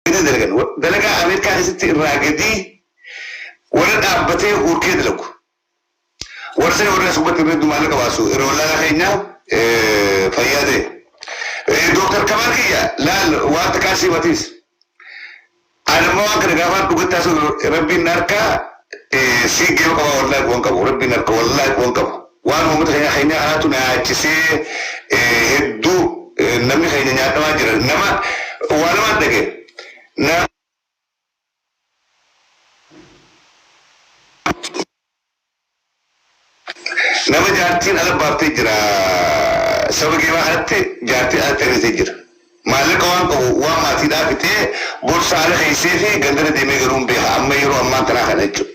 Gadi dalagan. Dalagaa Ameerikaa keessatti irraa gadii warra dhaabbatee hurkee dalagu. Warra sana warra asumatti irra hedduu maallaqa baasu irra wallaalaa keenya fayyaa ta'e. Dooktar Kamaal kiyya laal waan takkaa si himatiis. Ani amma waan kana gaafaan dhugatti haasa'u rabbiin na harkaa sii geema qabaa wallaahi quban qabu rabbiin na harka wallaahi quban qabu. Waan uummata keenya keenyaa kanaatu na yaachisee hedduu namni keenya nyaadhamaa jira. Nama waa lamaan dhage. Na Nama jaartiin ala baaftee jira. Saba geemaa kanatti jaartiin alatti ariitee jira. Maallaqa waan qabu waan maatiidhaa fixee borsaa ala keessee fi gandara deemee galuun beeka amma yeroo ammaan tanaa kana jechuudha.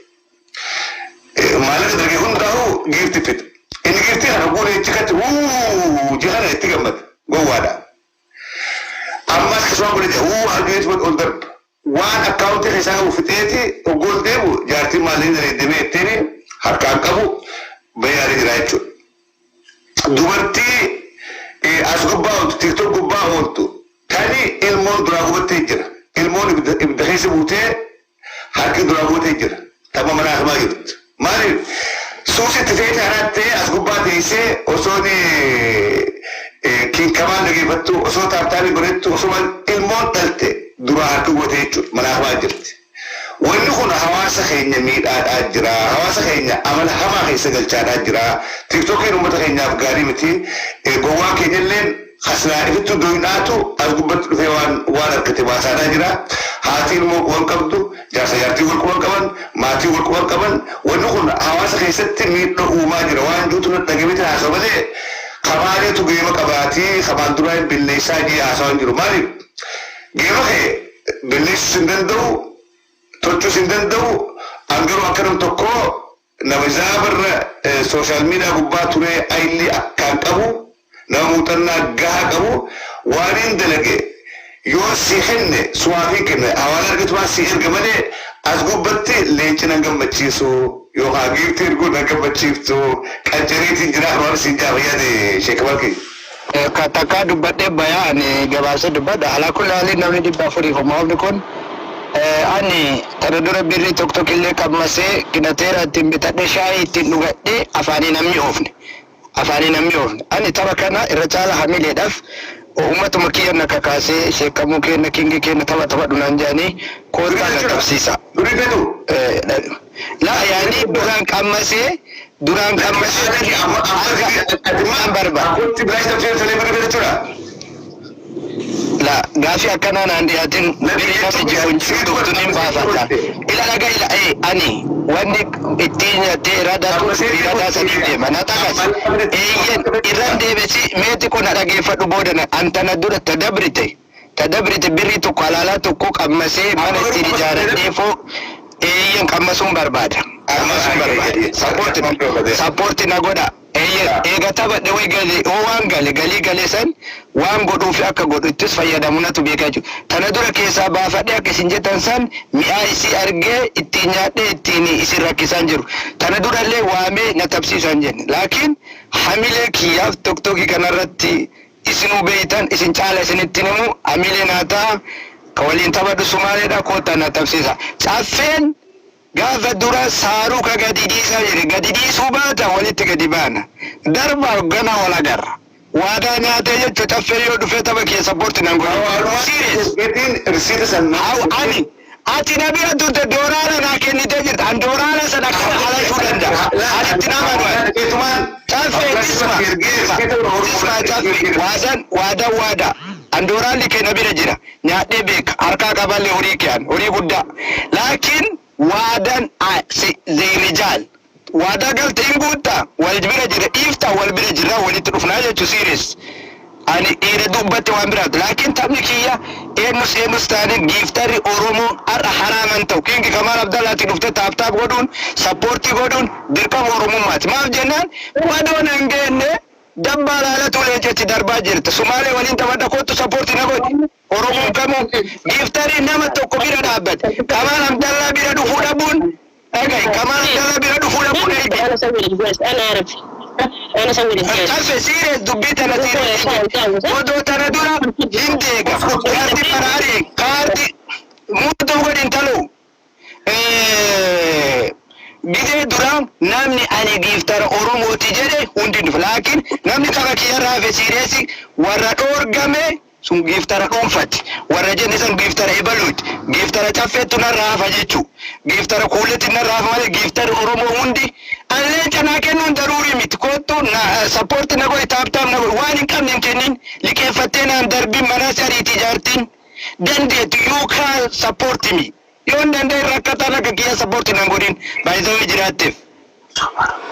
Maallaqa dalage hundaa'u giifti fixa. Inni giiftii kana guuree chikatti wuu jehana itti gammada gowwaadha. Ammas akkasuma godhe jedha wuu argeetu ol darba. Waan akkaawuntii keessaa qabu fixeeti hogguu ol deemu jaartiin maallaqni daleeddemee ittiin harkaan qabu bahee aaree jira jechuudha. Dubartii as gubbaa ooltu TikTok gubbaa ooltu tani ilmoon duraa gubattee jira. Ilmoon ibidda keessa buutee harki duraa gubatee jira. Tapha mana hakimaa jirtu. Maaliif suusi itti feete harattee as gubbaa teessee osoo kinkamaan dhageeffattu osoo taaptaabii godhattu osoo ilmoon dhalte duraa harki gubatee jechuudha mana hakimaa jirti. Wanni kun hawaasa keenya miidhaadhaa jira. Hawaasa keenya amala hamaa keessa galchaadhaa jira. TikTokiin uummata keenyaaf gaarii miti. Gowwaan keenya illeen kaslaa ifittuu doynaatu as gubbatti dhufee waan waan argate baasaadhaa jira. Haati ilmoo quban qabdu, jaarsa jaartii wal quban qaban, maatii wal quban qaban. Wanni kun hawaasa keessatti miidha uumaa jira. Waan juutu na dhagamete haasa'u malee kamaaliitu geema qabaatii kamaan duraa hin billeessaa jee haasawaa hin jiru. Maaliif? Geema kee billeessuus hin danda'u, tolchuus hin danda'u. An garuu akka nam tokkoo nama zaabarra social media gubbaa turee ayilii akkaan qabu, nama muuxannaa gahaa qabu, waaniin dalage yoo sii kenne sumaafin kenne hawaala argatumaan sii erga malee as gubbatti leenci nan gammachiisu yookaan giiftii erguun nan gammachiiftu qancareetiin jira kanumaan siin jaa fayyaa ta'e Sheek Kamal kiyya. Ka takkaa dubbadhee baya ani gabaabsee dubbadha. Alaa kulli haalin namni 400 homaa kun ani tana dura birrii tokko tokkillee qammasee qinateera ittiin bitadhe shaayii ittiin dhugadhe afaanii namni oofne. Afaanii namni oofne. Ani tapha kana irra caala hamileedhaaf uummatuma kiyya na kakaasee sheekamuu kenna kingi kenna tapha taphadhu naan jedhanii koottaa na qabsiisa. Durii fetu. La yaani duraan qammasee harka barbaada. Abbootti bilaash tafsee salee birrii fetu jechuudha. La gaafii akkanaa naan dhiyaatin birrii namni jiru hin jiru dhuftu nin baafadha. Ila dhaga ila ani wanni ittiin nyattee radaa radaa sadiif deema na takas eeyyen irran deebisi meeti ko na dhageeffadhu booda na antana dura tadabrite tadabrite birrii tokko halaalaa tokko qammasee mana ittiin ijaaradhee foo eeyyen qammasuun barbaada. Qammasuun barbaada. Sappoorti sappoorti na godha. Eeyyen eega taphadhe way gali hoo waan gale galii gale san waan godhuufi akka godhu ittis fayyadamu natu beeka jechuudha. Tana dura keessaa baafadhee akka isin jettan san mi'aa isii argee ittiin nyaadhee ittiin isin rakkisaan jiru. Tana durallee waamee na tapsiisaa hin jenne. Laakiin hamilee kiyyaaf toktokii kanarratti isinuu beeytan isin caala isinitti himu hamilee naa ta'a ka waliin taphadhu Sumaaleedha koottaa na tapsiisa. Caffeen gaafa dura saaruka gadi dhiisaa jedhe gadi dhiisuu baata walitti gadi baana. Darba gana wal agarra. Waadaa nyaatee jechuun caffee yoo dhufee tapha kiyya sappoorti nan godhu. Serious. Getiin risiita san Haw ani ati na bira turte dooraala naa kennitee jirta. An dooraala sana akkana halashuu danda'a. Ani itti nama du'an. Caffee tisma tisma caffee waadan waadan waadaa. An dooraalli kee na bira jira. Nyaadhee beeka. Harkaa qaballee horii kee an horii guddaa. Laakiin waadan rijaal. Waadaa galte hin guuttaa wal bira jira dhiiftaa wal bira jirra walitti dhufnaa jechuu serious. Ani dhiira dubbatte waan biraati. Laakiin taphni kiyya eenyus eenyus taane giiftarri Oromoo har'a haraaman ta'u. Kingi Kamaal Abdallaatti dhuftee tap tap godhuun sappoortii godhuun dirqama Oromummaati. Maaf jennaan wadoon hin geenne dabbaa laalatu leencetti darbaa jirta. Sumaalee waliin taphadha kottu sappoortii na godhi. Oromoon kamuu giiftarii nama tokko bira dhaabbate. Kamaal Abdallaa bira dhufuu dhabuun dhaga'i. Kamaal Abdallaa bira dhufuu dhabuun eegi. أنا أسوي لك جواز أنا أعرف أنا أسوي لك جواز Cafe serious dubbii tana serious odoo tana dura hin deega. Kaardi faraarii kaardi Laakiin namni tapha kiyyarraa hafe serious warra dhoorgame sun giiftara dhuunfati. Warra jenne san giiftara ebaluuti. Giiftara caffeettu narraa hafa jechuu. Giiftara kuuletti narraa hafa malee giiftarri Oromoo hundi leenca naa kennuun daruurii miti. Kottu na support na godhi, tap tap na godhi, waan hin qabne hin kennin, liqeeffattee naan darbin, manas ariitii jaartiin dandeettu. You can support me. Yoo hin danda'in rakkataan akka kiyya support nan godhin baay'isawee jiraatteef.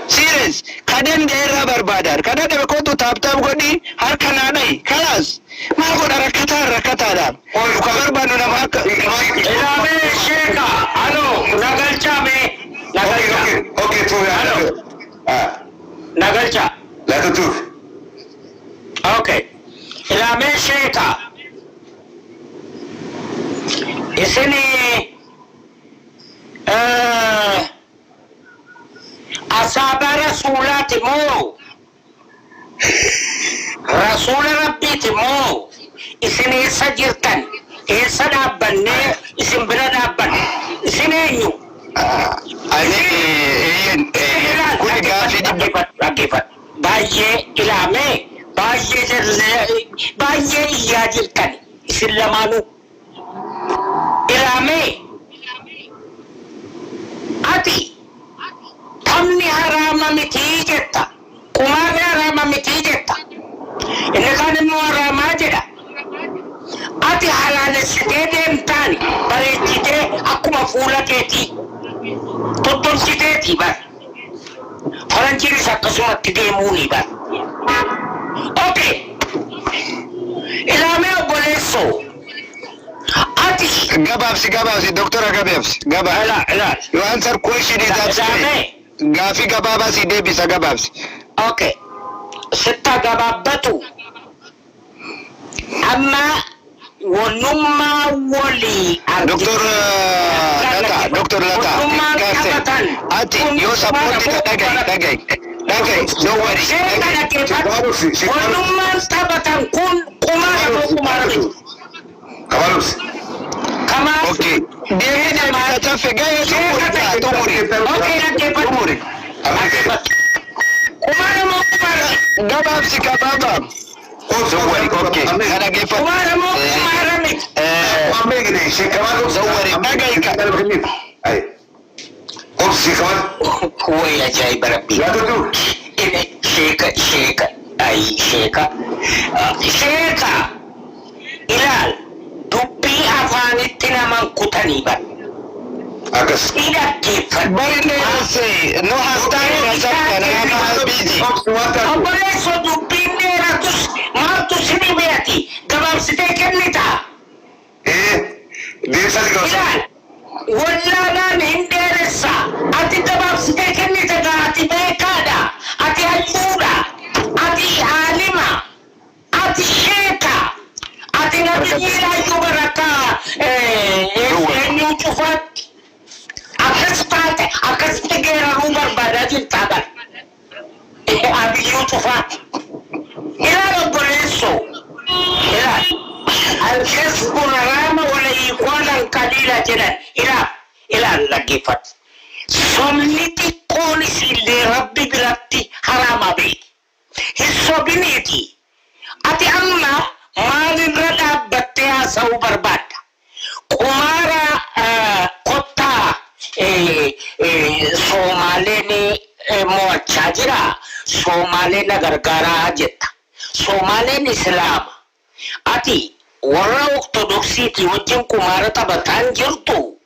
Serious, ka danda'e irraa barbaadaan, ka dadhabe kottu tap tap godhi, harka naa dhahi, kalaas maal godha, rakkataan rakkataadhaan ka barbaannu nama akka Ilaamee sheeka, alo, nagalchaa mee, nagalchaa. Okay, tuufi. Hello. Ah, Nagalchaa. Laata tuufi. Okay. Ilaamee sheeka. Isini asaaba rasuulaati moo rasuula rabbiiti moo isin eessa jirtan? Eessa dhaabbannee isin bira dhaabbanne? Isin eenyu? Ani eeyyen, kun gaafii dhibba. Dhaggeeffadhu. Baay'ee ilaamee baay'ee baay'ee iyyaa jirtan isin lamaanuu. Ilaamee ati taphni haraama mitii jetta. Qumaarri haraama mitii jetta. Inni kaan immoo haraamaa jedha. Ati halaalessitee deemtaani bareechitee akkuma fuula keetii tottolchiteetii bar. Faranjiinis akkasumatti deemuuni bar. Okay. Ilaamee obboleessoo. Ati Gabaabsi, gabaabsi, doktora, gabaabsi, gabaabsi. Ilaal, ilaal. You answer question is Ilaamee. Gaafii gabaabaa si deebisa, gabaabsi. Okay. Sitta gabaabbatu. Amma wannummaa walii Doktor Lata, Doktor Lata, Wannummaan gaafte. taphatan. Ati yoo support dhagahi, dhagahi, dhagahi, don't worry. Sheeka dhaggeeffadhu. Wannummaan taphatan kun qumaara moo qumaara miti? Kamalubsi. Kamaa. Okay. Deebii deebisa caffe gahee, xumuri, xumuri. Okay, dhaggeeffadhu. Xumuri. Dhaggeeffadhu. Qumaara moo qumaara miti? Gabaabsi, gabaabaa. Don't worry, okay. Na dhaggeeffadhu. Qumaara moo qumaara miti? Don't worry, dhagahi ka. Obsi Kamal. Way ajaa'iba rabbii. Laata tuufi. Ini sheeka, sheeka, ay sheeka, sheeka, ilaal, dubbii afaanitti naman kutanii bar. Akkas. Ni dhaggeeffadhu. Bari no has time na sabta na I'm busy. Obsi waan taatu. Obboleessoo, dubbiin dheeratus maaltu si dhibeeti gabaabsitee kennitaa? Eh, deebisaa si gabaabsa. Ilaal, wallaalaan hin dheeressa, ati gabaabsitee kennite gaa. Ati beekaadha, ati hayyuudha, ati aalima, ati sheeka, ati nabiyyi hayyuu barakaa eenyuu cufaatti akkas taate akkasitti geeraruu barbaadaa jirtaa bara abiyyuu cufaatti. Ilaal obboleessoo, ilaal, الكسب حرام ولا يكون قليلا jedhan. Ilaal, ilaal, dhaggeeffadhu. Sobni xiqqoonis illee rabbi biratti haraama beeki. Hin sobiniiti. Ati amma maalirra dhaabbattee haasa'uu barbaadda? Qumaara kottaa Soomaaleen mo'achaa jira. Soomaaleen na gargaaraa jetta. Soomaaleen Islaama. Ati warra Ortodoksiitii wajjin qumaara taphataan jirtu.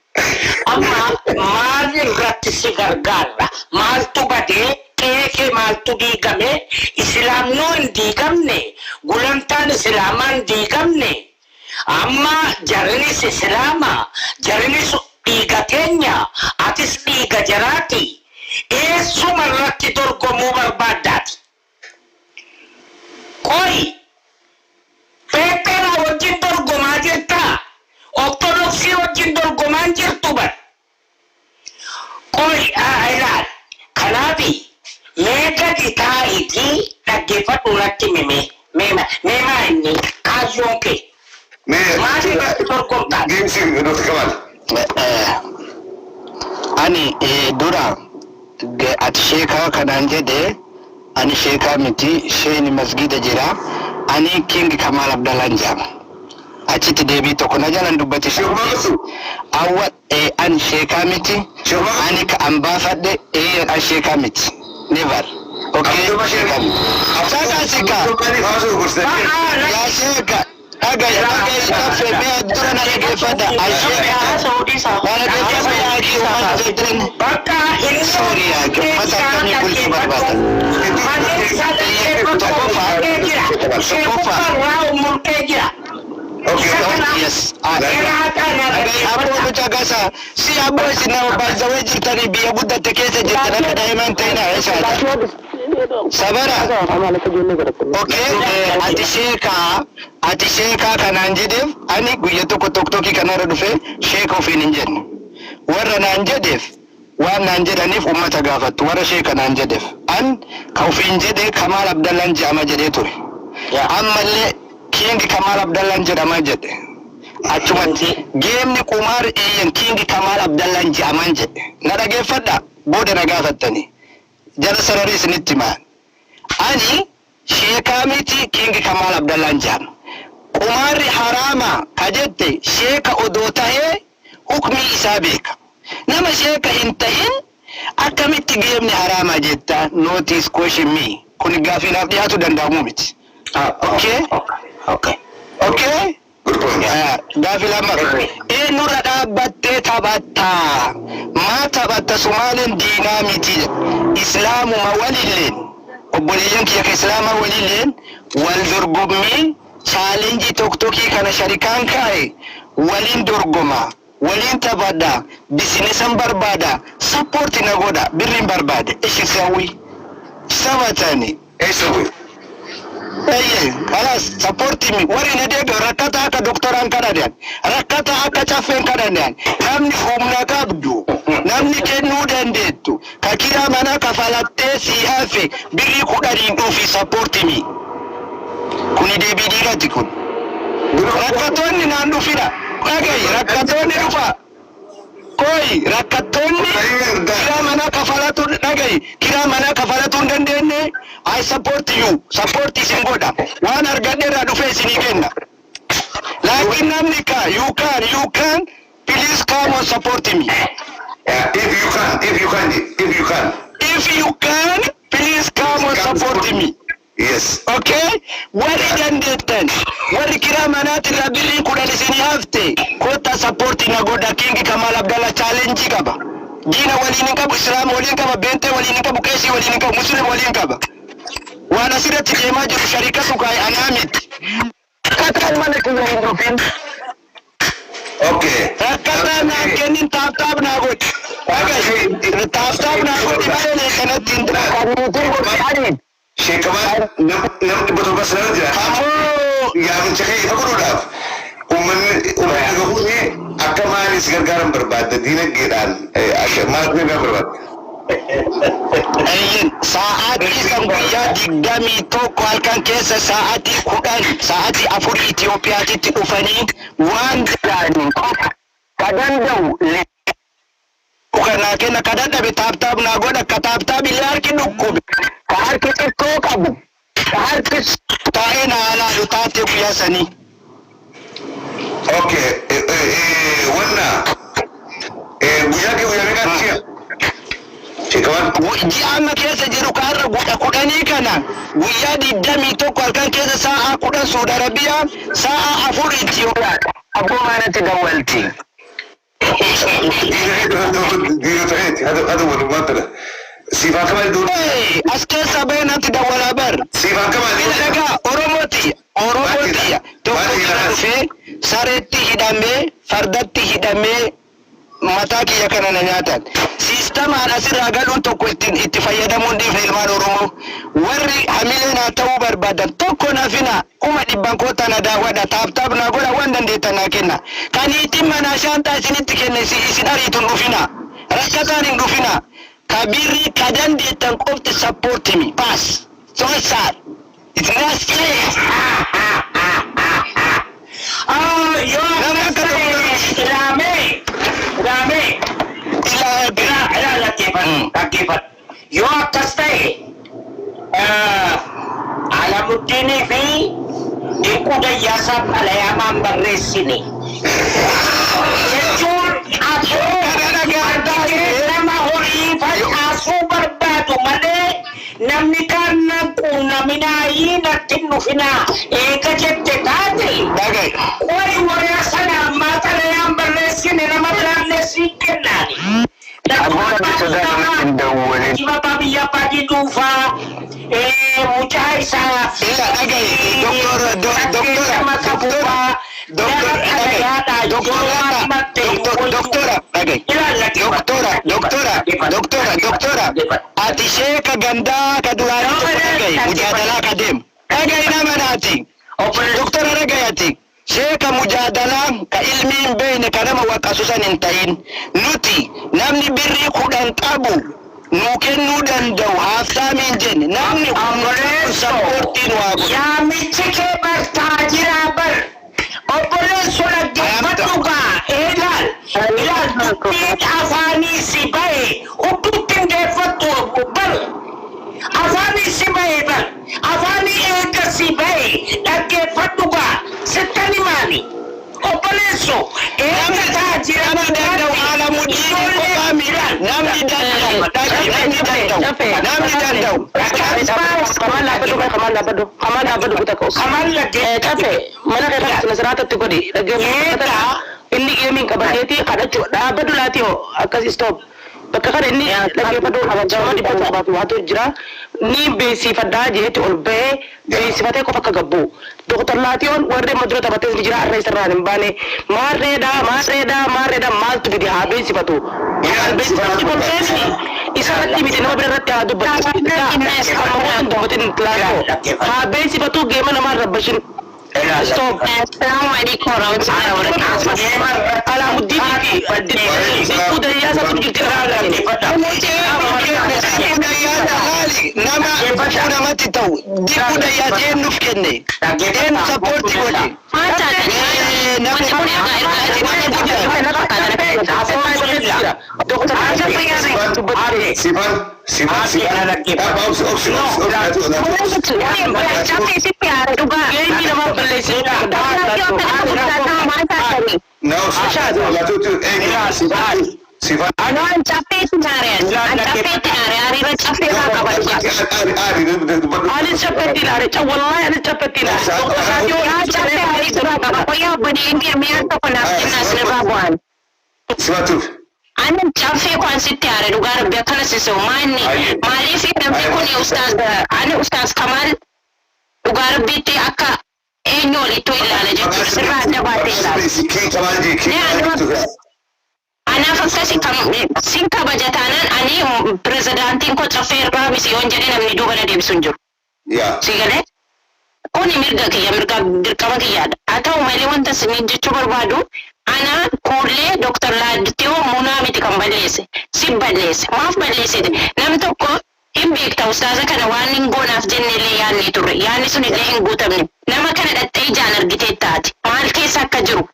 Amma maal irratti si gargaarra? Maaltu badee? Qe'ee kee maaltu diigame? Islaamnoo hin diigamne. Gulantaan Islaamaa hin diigamne. Amma jarinis Islaama. Jarinis dhiiga keenya. Atis dhiiga jaraati. Eessuma irratti dorgomuu barbaaddaati? Qoy, Peeteraa wajjin dorgomaa jirtaa? Ortodoksii wajjin dorgomaa hin jirtu bar. Qoy, ilaal. Kanaafi mee gadi taa'iitii dhaggeeffadhu, natti himi. Mee mee maa inni kaayyoon kee? Mee Maal irratti dorgomtaa? Deemsi Dr. Kamal. Ani dura ati sheekaa kanaan jedhe Ani sheekaa miti, sheeni masgida jira. Ani King Kamaal Abdallaan jedhama. Achitti deebii tokko na jalan dubbate. Sheekh Maamadu. Awwa an sheekaa miti. Sheekh Maamadu. Ani ka an baafadhe an sheekaa miti. Never. Okay, sheekaa miti. Saka sika. Yaa sheeka. Dhaga'i, dhaga'i, kaffe mee dura na dhaggeeffadha. An sheekaa. Na dhaggeeffadha, yaa akhi, uummata jettan. Bakka inni Sorry, yaa akhi, uummata akkamii bulchuu barbaada? Manneen isaa dhaggeeffatu murtee jira. Tokkoffaa. Sheekuffarraa murtee jira. Yes. Dhaga'i, abboo mucaa gasa. Si abboo, isin nama baay'isawee jirtanii, biyya guddatte keessa jirtan, akka daa'iman ta'ina eessaadha. Sabara. Okay, ati sheekaa, ati sheekaa kanaan jedheef, ani guyya tokko TikTokii kanarra dhufee sheeka ofiin hin jenne. Warra naan jedheef, waan naan jedhaniif uummata gaafattu, warra sheeka naan jedheef. An ka ofiin jedhe Kamaal Abdallaan jedhama jedhee ture. Ammallee King Kamaal Abdallaan jedhama jedhe. Achumatti geemni qumaar eeyyan King Kamaal Abdallaan jedhaman jedhe. Na dhageeffadha, booda na gaafattanii. Jala sararii isinitti himaa. Ani sheekaa miti, King Kamaal Abdallaan jedhama. Qumaarri haraama ka jette, sheeka odoo tahee hukmii isaa beeka. Nama sheeka hin tahin akkamitti geemni haraama jetta? Notice question me. Kun gaafii naaf dhiyaatu danda'amu miti. Okay? Okay. Okay? Good point. Gaafii lammaffaa. Eenyurra dhaabbattee taphattaa? Maa taphatta? Sumaaleen diinaa miti. Islaamuma walilleen, obboleeyyan kiyya ka islaamaa walilleen wal dorgommii challenge TikTokii kana sharikaan kaa'e, waliin dorgoma. Waliin taphadha. Businessan barbaada. Support na godha. Birriin barbaade. Ishi sawwi. Taphatani. Eessa bu'e? Eeyye, kalaas support mi warri na deeggaru, rakkata akka doktoraan kadhatan, rakkata akka caffeen kadhatan, namni humna qabdu, namni kennuu dandeettu, ka kiraa mana kafalattee sii hafe birrii 10n dhufi support mi. Kuni deebii dhiirati kun. Rakkattoonni naan dhufina. Dhagayi, rakkattoonni dhufa. Koi, rakkattoonni kiraa mana kafalatu, dhagayi, kiraa mana kafalatu hin dandeenye, I support you, support isin godha. Waan argadhe irraa dhufee isinii kenna. Laakiin namni ka you can, you can, please come on, support me. Yeah, if you can, if you can, if you can. If you can, please come on, support me. Yes. Okay? Warri dandeettan, warri kiraa manaatirraa birrii 10 isinii hafte, kottaa support na godha. King Kamal Abdalla challenge qaba. Diina waliin hin qabu, Islaama waliin qaba, Beentee waliin hin qabu, Qeesii waliin hin qabu, Muslim waliin qaba. Waan asirratti deemaa jiru sharikatu kaa'e, anaa miti. Rakkataan mana kiyya hin dhufin. Okay. Rakkataan naan kennin, tap tap naa godhi. Dhagahi, tap tap naa godhi malee kanatti hin Sheekamaan nam 700 sanarra jira. Ammoo Yaamicha kee ifa godhuudhaaf uummanni dhagahuun akka maaliis gargaaran barbaadda, diinagdeedhaan maal gargaaran barbaadda? Eyyen, sa'aatii san guyyaa 21 halkan keessa sa'aatii 10, sa'aatii 4 Itoophiyaatitti dhufanii waan danda'aniin qofa ka danda'u kanaa kenna, ka dadhabe tap tap naa godha, ka tap tap illee harki dhukkube, ka harki xiqqoo qabu, ka harki taa'ee naa laalu taatee guyyaa sanii. Okay. Wanna guyyaa kee guyyaa meeqaatti si'a? Sheekamaan. Ji'a amma keessa jiru kaarra gudha 10 kana guyyaa 21 halkan keessa sa'a 10 Suudi Arabiyaa, sa'a 4 Itoophiyaadha. Abboo maanatti dawwalti. Diinota keeti hada walumaa tana. Siifaan kamaa iddoo. As keessa bahee natti dawwalaa bar. Siifaan kamaa Ila iddoo. dhagaa Oromooti. Oromooti tokko bira dhufee sareetti hidhamee, fardatti hidhamee mataa kiyya kana na nyaatan. Siistamaan asirraa galuun tokko ittiin itti fayyadamuun dhiifne ilmaan Oromoo. Warri hamilee naa ta'uu barbaadan tokko nafina, 100,000 koottaa na daawwadha, tap tap naa godha, waan dandeettan naa kenna. Kan hiitiin manaa shaantaa isinitti kenne isin ariitu hin dhufina. Rakkataan hin dhufina. Ka birrii ka dandeettan qofti support me. Pass. So sad. It's not safe. Yoo Nama akka akkas ta'e, ilaamee ilaamee Ilaa ilaa ilaa, dhaggeeffadhu, dhaggeeffadhu. Yoo akkas ta'e, Alamuddiinii fi Dinquu Dayyaasaa xalayaa maan barreessine jechuun aboo Kana dhagaa argitee nama horii facaasuu barbaadu malee namni kaan nan quunnaminaayii natti hin dhufinaa eega jette taate Dhaga'i. qoy warra sana ammaa xalayaan barreessine nama biraallee siin kennaani. Aboo rabbi sodaa namatti hin dawwalin. Abbaa biyya abbaa duufaa mucaa isaa Ila dhaga'i. Doktora doktora doktora doktora dhaga'i. Doktora doktora dhaga'i. Doktora doktora doktora doktora ati sheeka gandaa ka duraanii tokko dhaga'i mujaadalaa ka deemu. Dhaga'i nama naati. Doktora dhaga'i ati. Sheeka mujaadalaa ka ilmii hin beekne ka nama waqqasu san hin ta'in. Nuti namni birrii 10 qabu nuu kennuu danda'u haaftaamii hin jenne namni humna supportiin waa godhu. Yaamichi kee bar taajiraa bar obboleesso dhaggeeffadhu gaa ilaal ilaal dubbiin afaanii si bahe hudduutti hin deeffattu bar afaanii si bahe bar afaanii eega si bahe dhaggeeffadhu gaa sittan himaani obboleesso eega taajira Nama danda'u Alamuddiin qofaa miti. Namni danda'u dhaga'i namni danda'u namni danda'u. Kamaan dhaabbadhu, kamaan dhaabbadhu, kamaan dhaabbadhu kuta ka'us. Kamaan laggee Cafe mana kee irratti sirraatatti godhi dhaggeeffatu inni geemiin qabateeti kadhachuu dhaabbadhu laati hoo akkas stop bakka kana inni dhaggeeffadhu kabajama 700 waatu jira ni beeksifadhaa jeetti ol bahee beeksifatee qofa akka gabbu. Doktor Laatiyoon warri amma dura taphatees ni jira har'a isarraan hin baane maarreedha maarreedha maarreedha maaltu fide haa beeksifatu. Beeksifatu ol isarratti miti nama bira irratti haa dubbatu. Amma waan dubbatin laatoo haa beeksifatu geema namaa rabbashin. Stop. Assalamu alaikum warahmatullahi wabarakatuh. Alaamuddin fi Dinquu Dayyaasatu jirti irraa Dinquu Dayyaasa haali nama gufuu namatti ta'u Dinquu Dayyaasa eenyuuf kenne eenyu support godhe. Maal taatani? Namni Wanti kun ergaa ergaa Sifan, sifan, sifan. Obsi, obsi, obsi, obsi. Caffee sitti haara dhugaa. Geenyi nama balleessee Maal taatani? Na obsi. Laatuutu eenyu sifan, sifan. Anaan caffeetti naare ani. An caffeetti naare hariiroo caffee irraa qaba dhugaa. Aari, aari, dubbadhu. Anis caffeetti ilaale wallahi anis caffeetti ilaale. Yaa caffee hariiroo irraa qaba. Qoyyaa obboleeyyiin kee mi'a tokko naaf kennaa isinirraa bu'an. Sifatuuf. Ani caffee kwan sitti haare dhugaa rabbi akkana sisoo maanni maaliif namni kun ustaaz ani ustaaz Kamaal dhugaa rabbiitti akka eenyu olittuu ilaala jechuudha sirraa adda baatee ilaala. Kii Kamaal jee, kii Kamaal jechuudha. Anaaf akkasi sin kabaja taanaan ani pirezidaantiin koo caffee irraa miti yoon jedhee namni duuba na deebisu hin jiru. Yaa. Si galee kuni mirga kiyya mirga dirqama kiyyaadha. Haa ta'u malee wanta isiniin jechuu barbaadu ana kuullee Dr. Laadditiyoo munaa miti kan balleesse si balleesse maaf balleessite namni tokko hin beekta ustaaza kana waan hin goonaaf jenne illee yaadne turre yaadni sun illee hin guutamne nama kana dhattee ijaan argitee taate maal keessa akka jiru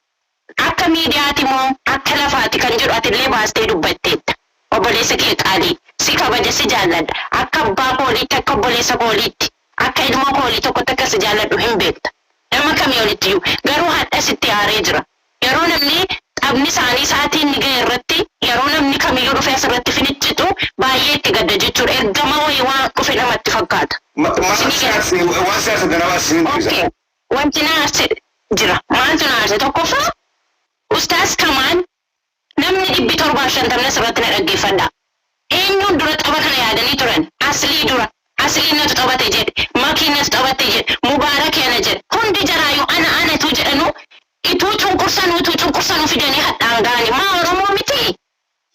akka miidiyaati moo akka lafaati kan jedhu ati illee baastee dubbatteetta. Obboleessa kee qaalii si kabaja si jaalladha akka abbaa kooliitti akka obboleessa kooliitti akka ilmoo koolii tokkotti akka si jaalladhu hin beekta. Nama kamii olitti iyyuu garuu hadha sitti aaree jira. Yeroo namni taphni isaanii sa'aatii inni ga'e irratti yeroo namni kamiyyuu dhufee asirratti finiccitu baay'ee itti gadda jechuudha. Ergama wayii waan dhufe namatti fakkaata. Waan siyaasa waan siyaasa ganama isin dubbisa. Okay. Wanti na aarse jira. Maaltu na aarse tokkoffaa Ustaaz Kamaal namni 750 asirratti na dhaggeeffadha. Eenyuun dura tapha kana yaadanii turan? Aslii dura. Aslii natu taphate jedhe. Makii natu taphate jedhe. Mubaarak ana jedhe. Hundi jaraayyuu ana anatu jedhanu ituu cunqursanuu ituu cunqursanuu fidanii hadhaan ga'ani. Maa Oromoo miti?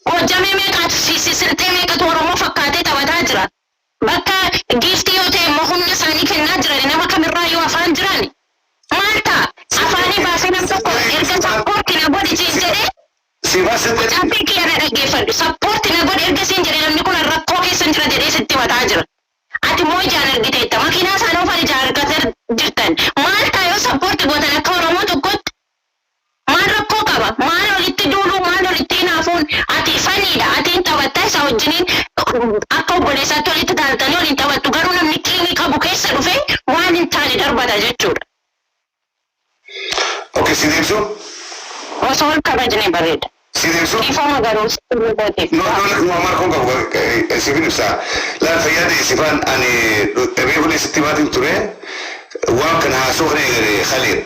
Goojjamee meeqaatu silxee meeqatu Oromoo fakkaatee taphataa jira. Bakka giiftii yoo ta'e immoo humna isaanii kennaa jiran nama kamirraa yoo afaan jiran. Maal ta'a? Afaanii baasee nam tokko erga support na godhi siin jedhee Sifan sitti. caffee kiyya na dhaggeeffadhu. Support na godhi erga siin jedhee namni kun rakkoo keessa jira jedhee sitti mataa jira. Ati immoo ijaan argiteetta. Makiinaa isaan oofan ijaan argatee jirtan. Maal ta'a yoo support gootan akka Oromoo tokkotti? Maal rakkoo qaba? Maal walitti duuluu? Maal walitti hinaafuun? Ati faniidha. Ati hin taphatta isa wajjiniin akka obboleessaatti walitti taaltanii waliin taphattu. Garuu namni qiimii Wal kabajne bareeda. Si deebisuu? Dhiifama garuu sirrii kootiif. No, no, no, amar kun qabu siifin ibsa. Laal fayyaa ta'e sifaan ani reefu sitti baatin ture waan kana haasoo kana eegale kalee.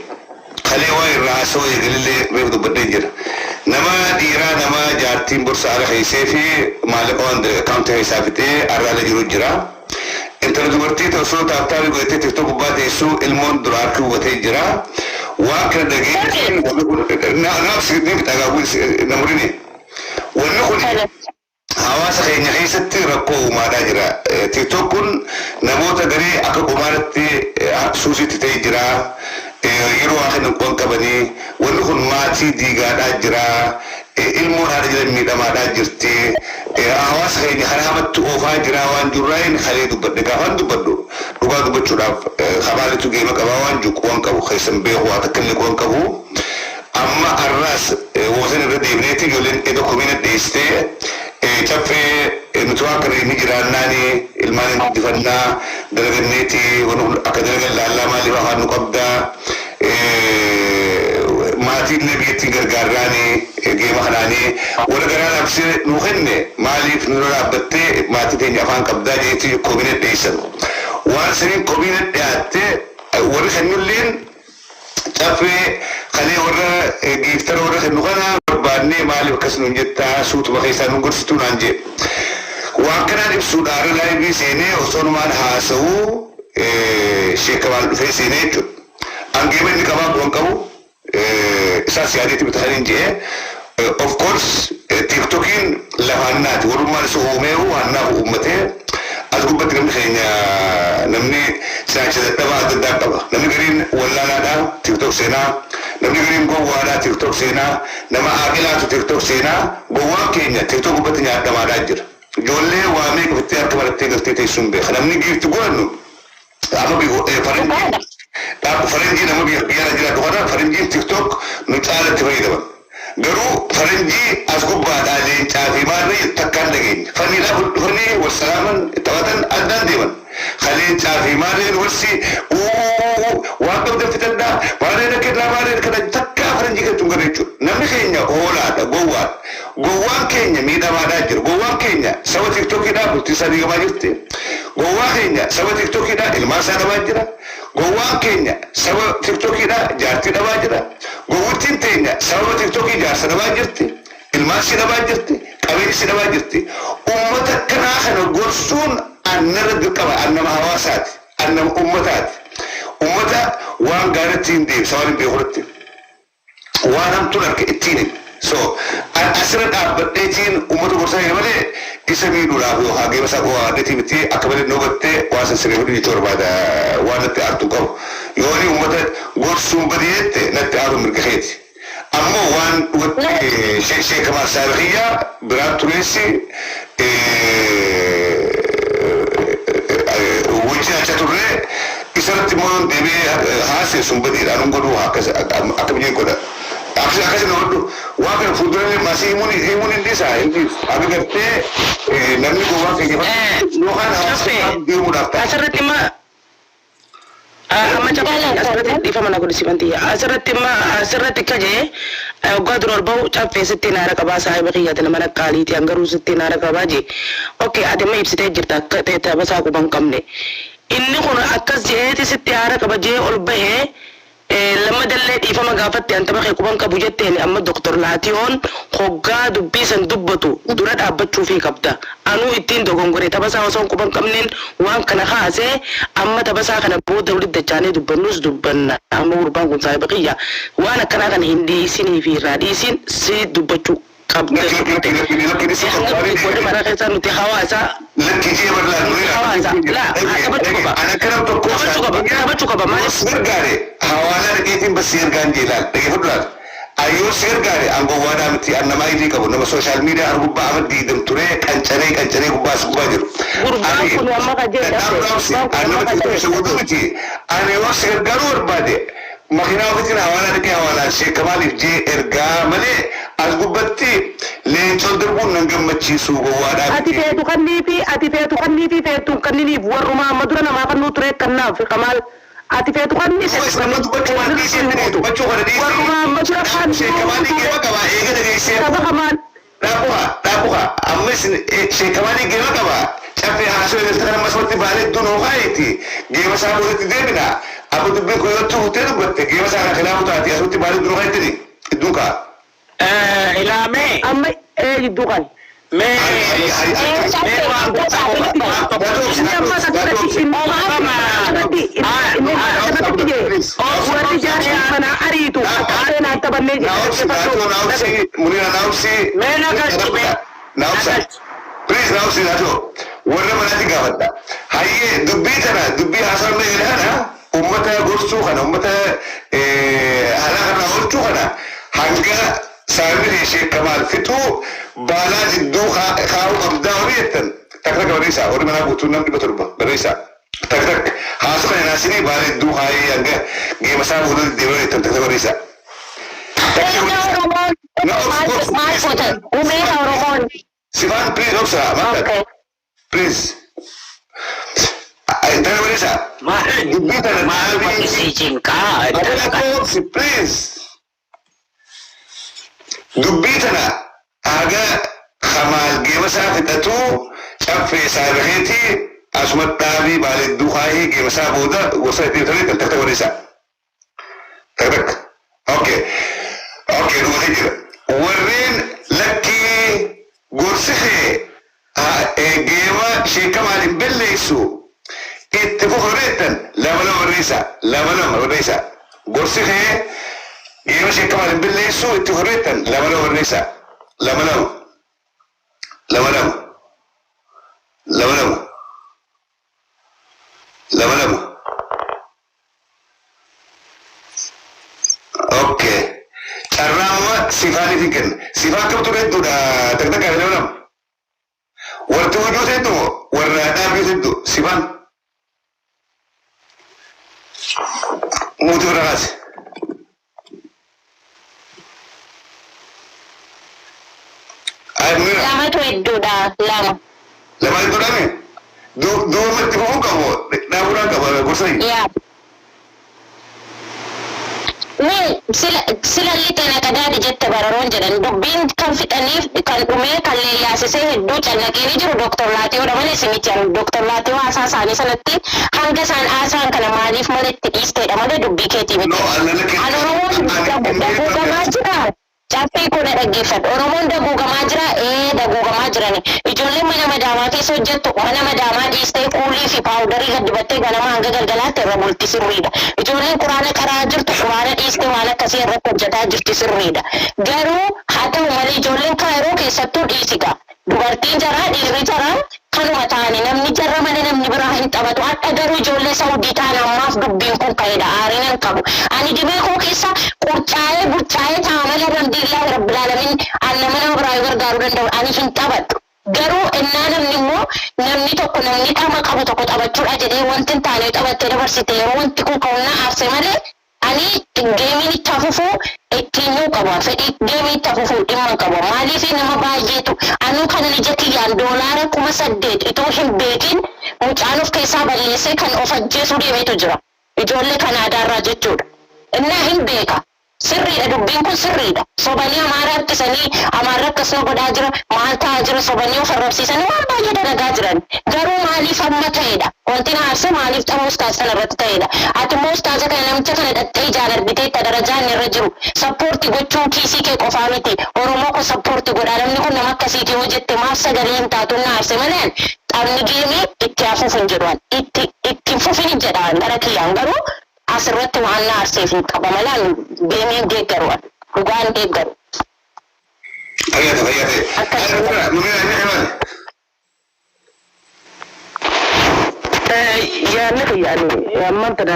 Kalee waan irraa haasoo eegalillee reefu dubbadhee jira. Nama dhiiraa nama jaartiin borsa ala keessee fi maallaqa waan akkaawuntii keessaa fixee arraala jiru jira. Intala dubartii osoo tap tap godhatee TikTok gubbaa teessu ilmoon dura harki hubatee jira. Waan kana dhagee naaf ni fixaa namoonni. Wanni kun hawaasa keenya keessatti rakkoo uumaadhaa jira. TikTok kun namoota garee akka qumaarratti suusitti ta'ee jira. Yeroo waa kennan qoon qabanii wanni kun maatii diigaadhaa jira. Ilmoon haadha jiran miidhamaadhaa jirti. Hawaasa keenya karaa hamatti oofaa jira waan jirraayin kalee dubbadhe gaafaan dubbadhu dhugaa dubbachuudhaaf kabaalitu geema qabaa waan jiru qoon qabu keessan beeku waa takka illee qoon qabu. Amma arraas woosan irra deebineeti ijoolleen edo komiina dhiyeessitee caffee nuti waan kana inni jiraannaani ilmaan hin guddifannaa dalaganneeti akka dalagan laallaa maaliif afaan nu qabdaa maatiin illee biyyattiin gargaarraani geema kanaanii warra garaa laaffisee nuu kenne maaliif nurra dhaabbattee maatii teenya afaan qabdaa jeetti komiina dhiyeessan. Waan saniin komiina dhiyaattee warri kennulleen caffee kalee warra giiftara warra kennu kana barbaannee maaliif akkas nuun jettaa suutuma keessaa nuun gorsituu naan jee. Waan kanaan ibsuudhaan live seenee osoo numaan haasa'uu sheekamaan dhufee seenee jechuudha. Angeema inni qabaa bu'an qabu isaas yaadeetti bitatanii jee. Of course, TikTokiin lafa hannaati. Warrummaan isa uumeeru hannaaf uummatee as gubbatti namni keenya namni cinaacha dadhabaa adda addaa qaba. Namni gariin wallaalaadhaa TikTok seenaa, namni gariin gowwaadhaa TikTok seenaa, nama aaqilaatu TikTok seenaa, gowwaan keenya TikTok gubbatti nyaadhamaadhaa jira. Ijoollee waamee qabattee harka marattee galtee teessuun beeka. Namni giifti godhannu amma faranjii faranjii nama biyya biyya jiraatu kana faranjiin TikTok nu caalatti fayyadaman. Garuu faranjii as gubbaadhaa leencaa fi maarree takkaan dhageenya. Fanniidhaa dhufanii wal salaaman taphatan addaan deeman. Ka leencaa fi maarreen walsi waan qabdan fitadhaa maarreen akkennaa maarreen kana takkaa faranjii kan tun jechuudha. Namni keenya hoolaadha, gowwaadha. Gowwaan keenya miidhamaadhaa jira. Gowwaan keenya saba TikTokiidhaa bultii isaa diigamaa jirti. Gowwaa keenya saba TikTokiidhaa ilmaan isaa dhabaa jira. Gowwaan keenya saba TikTokiidhaa jaartii dhabaa jira. Gowwittiin teenya sababa TikTokii jaarsa dhabaa jirti. Ilmaan si dhabaa jirti. Qabeenyi si dhabaa jirti. Uummata kanaa kana gorsuun annarra dirqama. Annama hawaasaati. Annama uummataati. Uummata waan gaariitti hin deebisa waan hin beekutti. Waan hamtuun harka ittiin hin. So asirra dhaabbadheetiin uummata gorsaa jira malee isa miidhuudhaaf yookaan geema isaa qo'aadheetii miti. Akka malee nu hubattee waan san siree fudhu jechuu barbaada waan natti aartu qabu. Yoo inni uummata gorsuun badii jette natti aaruun mirga keeti. Ammoo waan dhugatti sheekamaa saahiba kiyyaa biraan tureessi wajjin acha turre isarratti immoo deebi'ee haasee sun badiidhaan hin godhu akka biyya godha. Akkasi akkasi na hodhu waan kana fuuldurallee maasii himuun himuun hin dhiisa hin dhiisu. Akka gartee namni gowwaan keenya yookaan hawaasa deemuudhaaf ta'a. Asirratti immoo amma caffee asirratti dhiifama na godhi sifantii asirratti immoo asirratti akka jee waggaa dura ol bahu caffee sitti naara qabaa saahiba kiyyaati nama qaaliiti hangaruu sitti naara qabaa jee. Okay, ati amma ibsitee jirta akka ta'e taphasaa quba hin qabne. Inni kun akkas je'eeti sitti haara qaba jee ol bahee lamma dallee dhiifama gaafatte an tapha kee quban qabu jetteen. Amma Doktor Laatiyoon hoggaa dubbii san dubbatu dura dhaabbachuufii qabda. Anuu ittiin dogongore taphasaa osoo hin quban qabneen waan kana kaasee amma taphasaa kana booda walitti dachaanee dubbannus dubbanna. Amma gurbaan kun saahiba kiyya waan akkanaa kana hin dhiisinii fi irraa dhiisin si dubbachuu qabda. Warri mana keessaa nuti hawaasa Lakki jee bal'aan nuti hawaasa laa taphachuu qaba. Ana kana tokko Taphachuu qaba. Taphachuu qaba maaliif? Si gargaare hawaalaa dhaqeetiin bas si ergaan jee laal dhaggeeffadhu laal. Ayyoo si gargaare an gowwaadhaa miti, an nama ID qabu, nama social media har gubbaa ama diidam ture qancaree qancaree gubbaa as gubbaa jiru. Gurbaan kun amma ka jee Dhaabbaamsi gurbaan kun an amma nama ka TikTok jee isa godhu miti. Ani yoo si gargaaruu barbaade makiinaa ofiitiin hawaalaa dhaqee hawaalaan sheekamaaliif jee ergaa malee as gubbatti leencoon darbuun nan gammachiisu gowwaadhaa Ati miti. feetu kanniifi ati feetu kanniifi feetu kanniniif warrumaa amma dura namaa kannuu ture kannaaf kamaal. Ati feetu kan ni Duuba isin amma dubbachuu waan dhiisee dubbachuu kana dhiisee. Warruma amma dura kan Sheekamaanii geema qaba eega dhageessee. saba kamaan Dhaabuha dhaabuha amma isin sheekamaanii geema qaba. Caffee haasoo eegalta kana ammas baalee iddoon hooqaayeeti. Geema isaa boodatti deebina. Amma dubbiin kun yoo tuutee dubbatte geema isaa kana khilaafu taati asumatti baalee iddoon hooqaayettini. Iddoon kaa. Ilaamee amma ee jidduu kan. mee mee waan tokko waan tokko Inni amma asirratti inni asirratti inni asirratti jee warri jaarsi manaa ariitu akka seenaa taphannee Naawubsi naatoo naawubsi munina naawubsi. Mee nagalchi mee. Naawubsa. Please naawubsi naatoo warra manaatti gaafadha. Hayyee dubbii tana dubbii haasawaa mee kana ummata gorsuu kana ummata haala kana oolchuu kana hanga saamni ishee kamaal fixuu baalaa jidduu kaa'uu qabdaa horii jettan takka takka barreessaa horii manaa guutuu namni 700 barreessaa. Takka takka haasoo kana naasinii baalaa jidduu kaa'ee hanga geema isaa booda deemaa jettan takka takka barreessaa. Meeqa Oromoon maal gootan? Meeqa Oromoon? Sifaan please obsa maal Okay. please. Tana barreessaa. Maal Dubbii tana maaluma isii cinqaa Abela obsi please. Dubbii tana haga kamaal geema isaa fixatuu caffee isaa irraheeti asuma dhaabii baaledduu kaayee geema isaa booda gosa itti bitanii takka takka barreessaa. Takka takka. Okay. Okay dhumatee jira. Warreen lakkii gorsi kee geema sheekamaal hin balleessu itti fufureettan lama lama barreessaa. Lama lama barreessaa. Gorsi kee geema sheekamaal hin balleessu itti fufureettan lama lama barreessaa. Lama lama. Lama lama. Lama lama. Lama lama. Okay. Carraa amma sifaaniif hin kenna. Sifaan kamtu hedduudha takka takka lama lama. Warti hojii hedduu moo warra dhaabbii hedduu sifaan. Muutii bira kaase. Ay mira. Lamatu hedduudha lama. Lama hedduudha mi? Duuba itti fufuu qabu dhaabuudhaan qaba gorsa hin. Yaa. Mee sila sila lixee qadaadi jette bararoon jedhan dubbiin kan fixaniif kan dhumee kan leeyyaasisee hedduu callaqee ni jiru Dooktor Laatiyoodha malee isinitti anu Dooktor Laatiyoo haasaa isaanii sanatti hanga isaan haasaan kana maaliif mana itti dhiisteedha malee dubbii keetii miti. No, allala An Oromoon daguugamaa jira. Caffee koo na dhaggeeffadhu. Oromoon daguugamaa jira. Ee daguugamaa jirani. Ijoolleen mana madaamaa keessa hojjettu mana madaamaa dhiistee kuulii fi paawudarii gad dibattee ganama hanga galgalaatti irra bulti sirriidha. Ijoolleen quraana qaraa jirtu quraana dhiistee waan akkasii irratti hojjetaa jirti sirriidha. Garuu haa ta'u malee ijoolleen kaayiroo keessattuu dhiisiga. Dubartiin jaraa dhiirri jaraa kanuma ta'ani namni jarra malee namni biraa hin taphatu. Hadha garuu ijoollee Saawudii ta'an ammaaf dubbiin kun ka'edha. Aariin hin qabu. Ani dhibee koo keessa qurcaa'ee burcaa'ee ta'a malee alhamdulillahi rabbil alamin an nama nama biraa yoo gargaaruu danda'u ani hin taphadhu. Garuu ennaa namni immoo namni tokko namni dhama qabu tokko taphachuudha jedhee wanti hin taane taphattee dabarsite yeroo wanti kun ka'u na aarse malee ani geemiin itti hafufuu ittiin nuu qaba. Fedhii geemii itti hafufuu dhimma hin qabu. Maaliif nama baay'eetu anuu kanan ija kiyyaan doolaara 8000 itoo hin beekin mucaan of keessaa balleessee kan of ajjeesuu deemeetu jira. Ijoollee Kanaadaarraa jechuudha. Innaa hin beeka. Sirriidha dubbiin kun sirriidha. Sobanii Amaara harkisanii Amaarri akkasuma godhaa jira maal ta'aa jira sobanii of arrabsiisanii waan baay'ee dalagaa jiran. Garuu maaliif amma ta'edha? Wanti na aarse maaliif tapha ustaaz sana irratti ta'edha? Ati immoo ustaaza kana namicha kana dhattee ijaan argiteetta darajaa inni irra jiru. Sappoorti gochuun kiisii kee qofaa miti. Oromoo ko sappoorti godhaa namni kun nama akkasiiti yoo jette maaf sagalee hin taatu na aarse malee taphni geemii itti hafuuf hin jedhu itti itti hin fufin hin jedha gara kiyyaan garuu asirratti waan na aarseef hin qaba malee ani geemii hin deeggaru ani dhugaa hin deeggaru. Fayyate fayyate. Akkas. Ay mira mira inni himan. Yaadni kiyya ani ammaan tana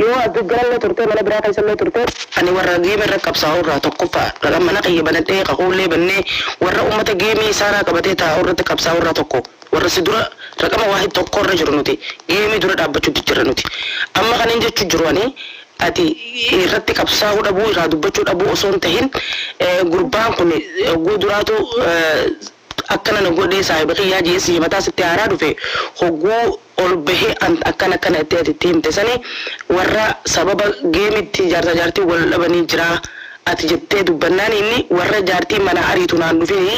yoo adda turte mana biraa keessallee turte ani warra geema irra qabsaa'u irraa tokkoffaa mana kiyya banadhee kakuullee bannee warra uummata geemii isaanaa qabatee taa'u irratti qabsaa'u irraa tokko warra si dura raqama waahid tokko irra jiru nuti geemii dura dhaabbachuutti jira nuti amma kanin jechuu jiru ani ati irratti qabsaa'uu dhabuu irraa dubbachuu dhabuu osoo hin tahin gurbaan kun oguu duraatu Akkana na godhee saahiba kiyyaa jee si himataa sitti haaraa dhufe hogguu ol bahee akkana akkana itti ati itti himte sani warra sababa geemitti jaarsa jaartii wal dhabanii jiraa ati jettee dubbannaan inni warra jaartii mana ariitu naan dhufini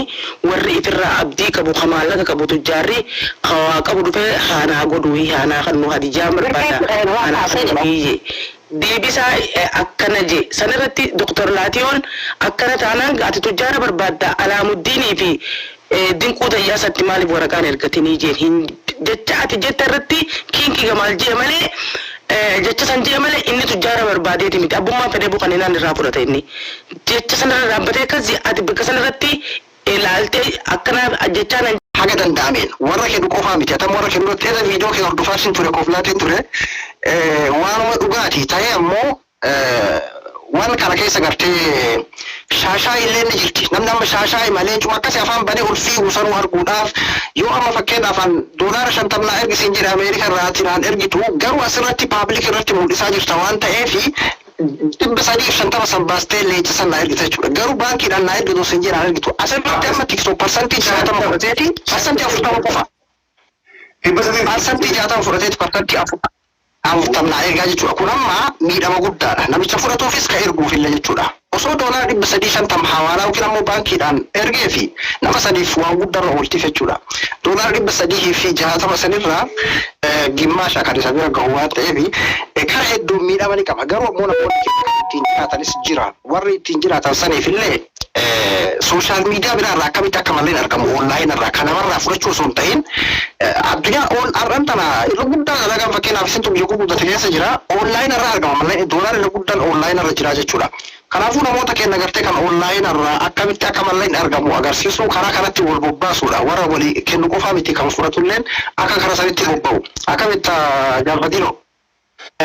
warri ifirraa abdii qabu ka maallaqa qabu tujjaarri ka waa qabu dhufee haanaa godhuuhi haanaa kannu hadijaan barbaada haanaa kannuuhi jee deebisaa akkana je sanirratti Dr. Laatiyoon akkana taanaan ati tujjaara barbaadda Alaamuddiinii fi Dinquu Tayyaasatti maaliif waraqaan ergatinii jeen hin jecha ati jette irratti kiinki gamaal jee malee jecha san jee malee inni tujjaara barbaadeeti miti abbummaan fedhee bukaninaan irraa fudhata inni jecha sanirra dhaabbatee akkas ati bakka sanirratti ilaaltee akkana jechaa nan Haga danda'ameen warra kennu qofaa miti atam warra kennu irratti erga viidiyoo kee hordofaatiin ture koflaatiin ture waanuma dhugaati ta'ee ammoo waan kana keessa gartee shaashaa illee ni jirti. Namni amma shaashaa malee cuma akkasii afaan banee ol fiigu sanuu arguudhaaf yoo amma fakkeenyaaf an $50 naa ergisiin jedhe Ameerika irraa ati naan ergitu garuu asirratti public irratti mul'isaa jirta waan ta'eef 350 san baastee leenca san naa ergita jechuudha. Garuu baankiidhaan naa ergitu sin jedhaan ergitu. Asirratti amma TikTok 60% fudhateeti 40% qofa. 300. 60% fudhateeti 40% naa ergaa jechuudha. Kun amma miidhama guddaadha. Namicha fudhatuufis ka erguufillee jechuudha. Osoo $350 hawaalaa yookiin ammoo baankiidhaan ergee fi nama saniif waan guddaarra ooltiif jechuudha. $360 sanirraa gimmaasha kan isa bira gahu waan ta'eef kara hedduun miidhama ni qaba. Garuu ammoo namoonni keenya kan ittiin jiraatanis jira. Warri ittiin jiraatan saniif illee social media biraarraa akkamitti akka malleen argamu online irraa kan namarraa fudhachuu osoo hin ta'in addunyaa on har'an tana irra guddaa dalagaan fakkeenyaaf isintu biyya gurguddate keessa jira online irraa argama malleen doolaarri irra guddaan online irra jira jechuudha. Kanaafuu namoota keenya gartee kan online irraa akkamitti akka malleen argamu agarsiisuu karaa kanatti wal bobbaasuudha. Warra walii kennu qofaa miti kan fudhatulleen akka karaa sanitti bobba'u. Akkamitti jaalfatino?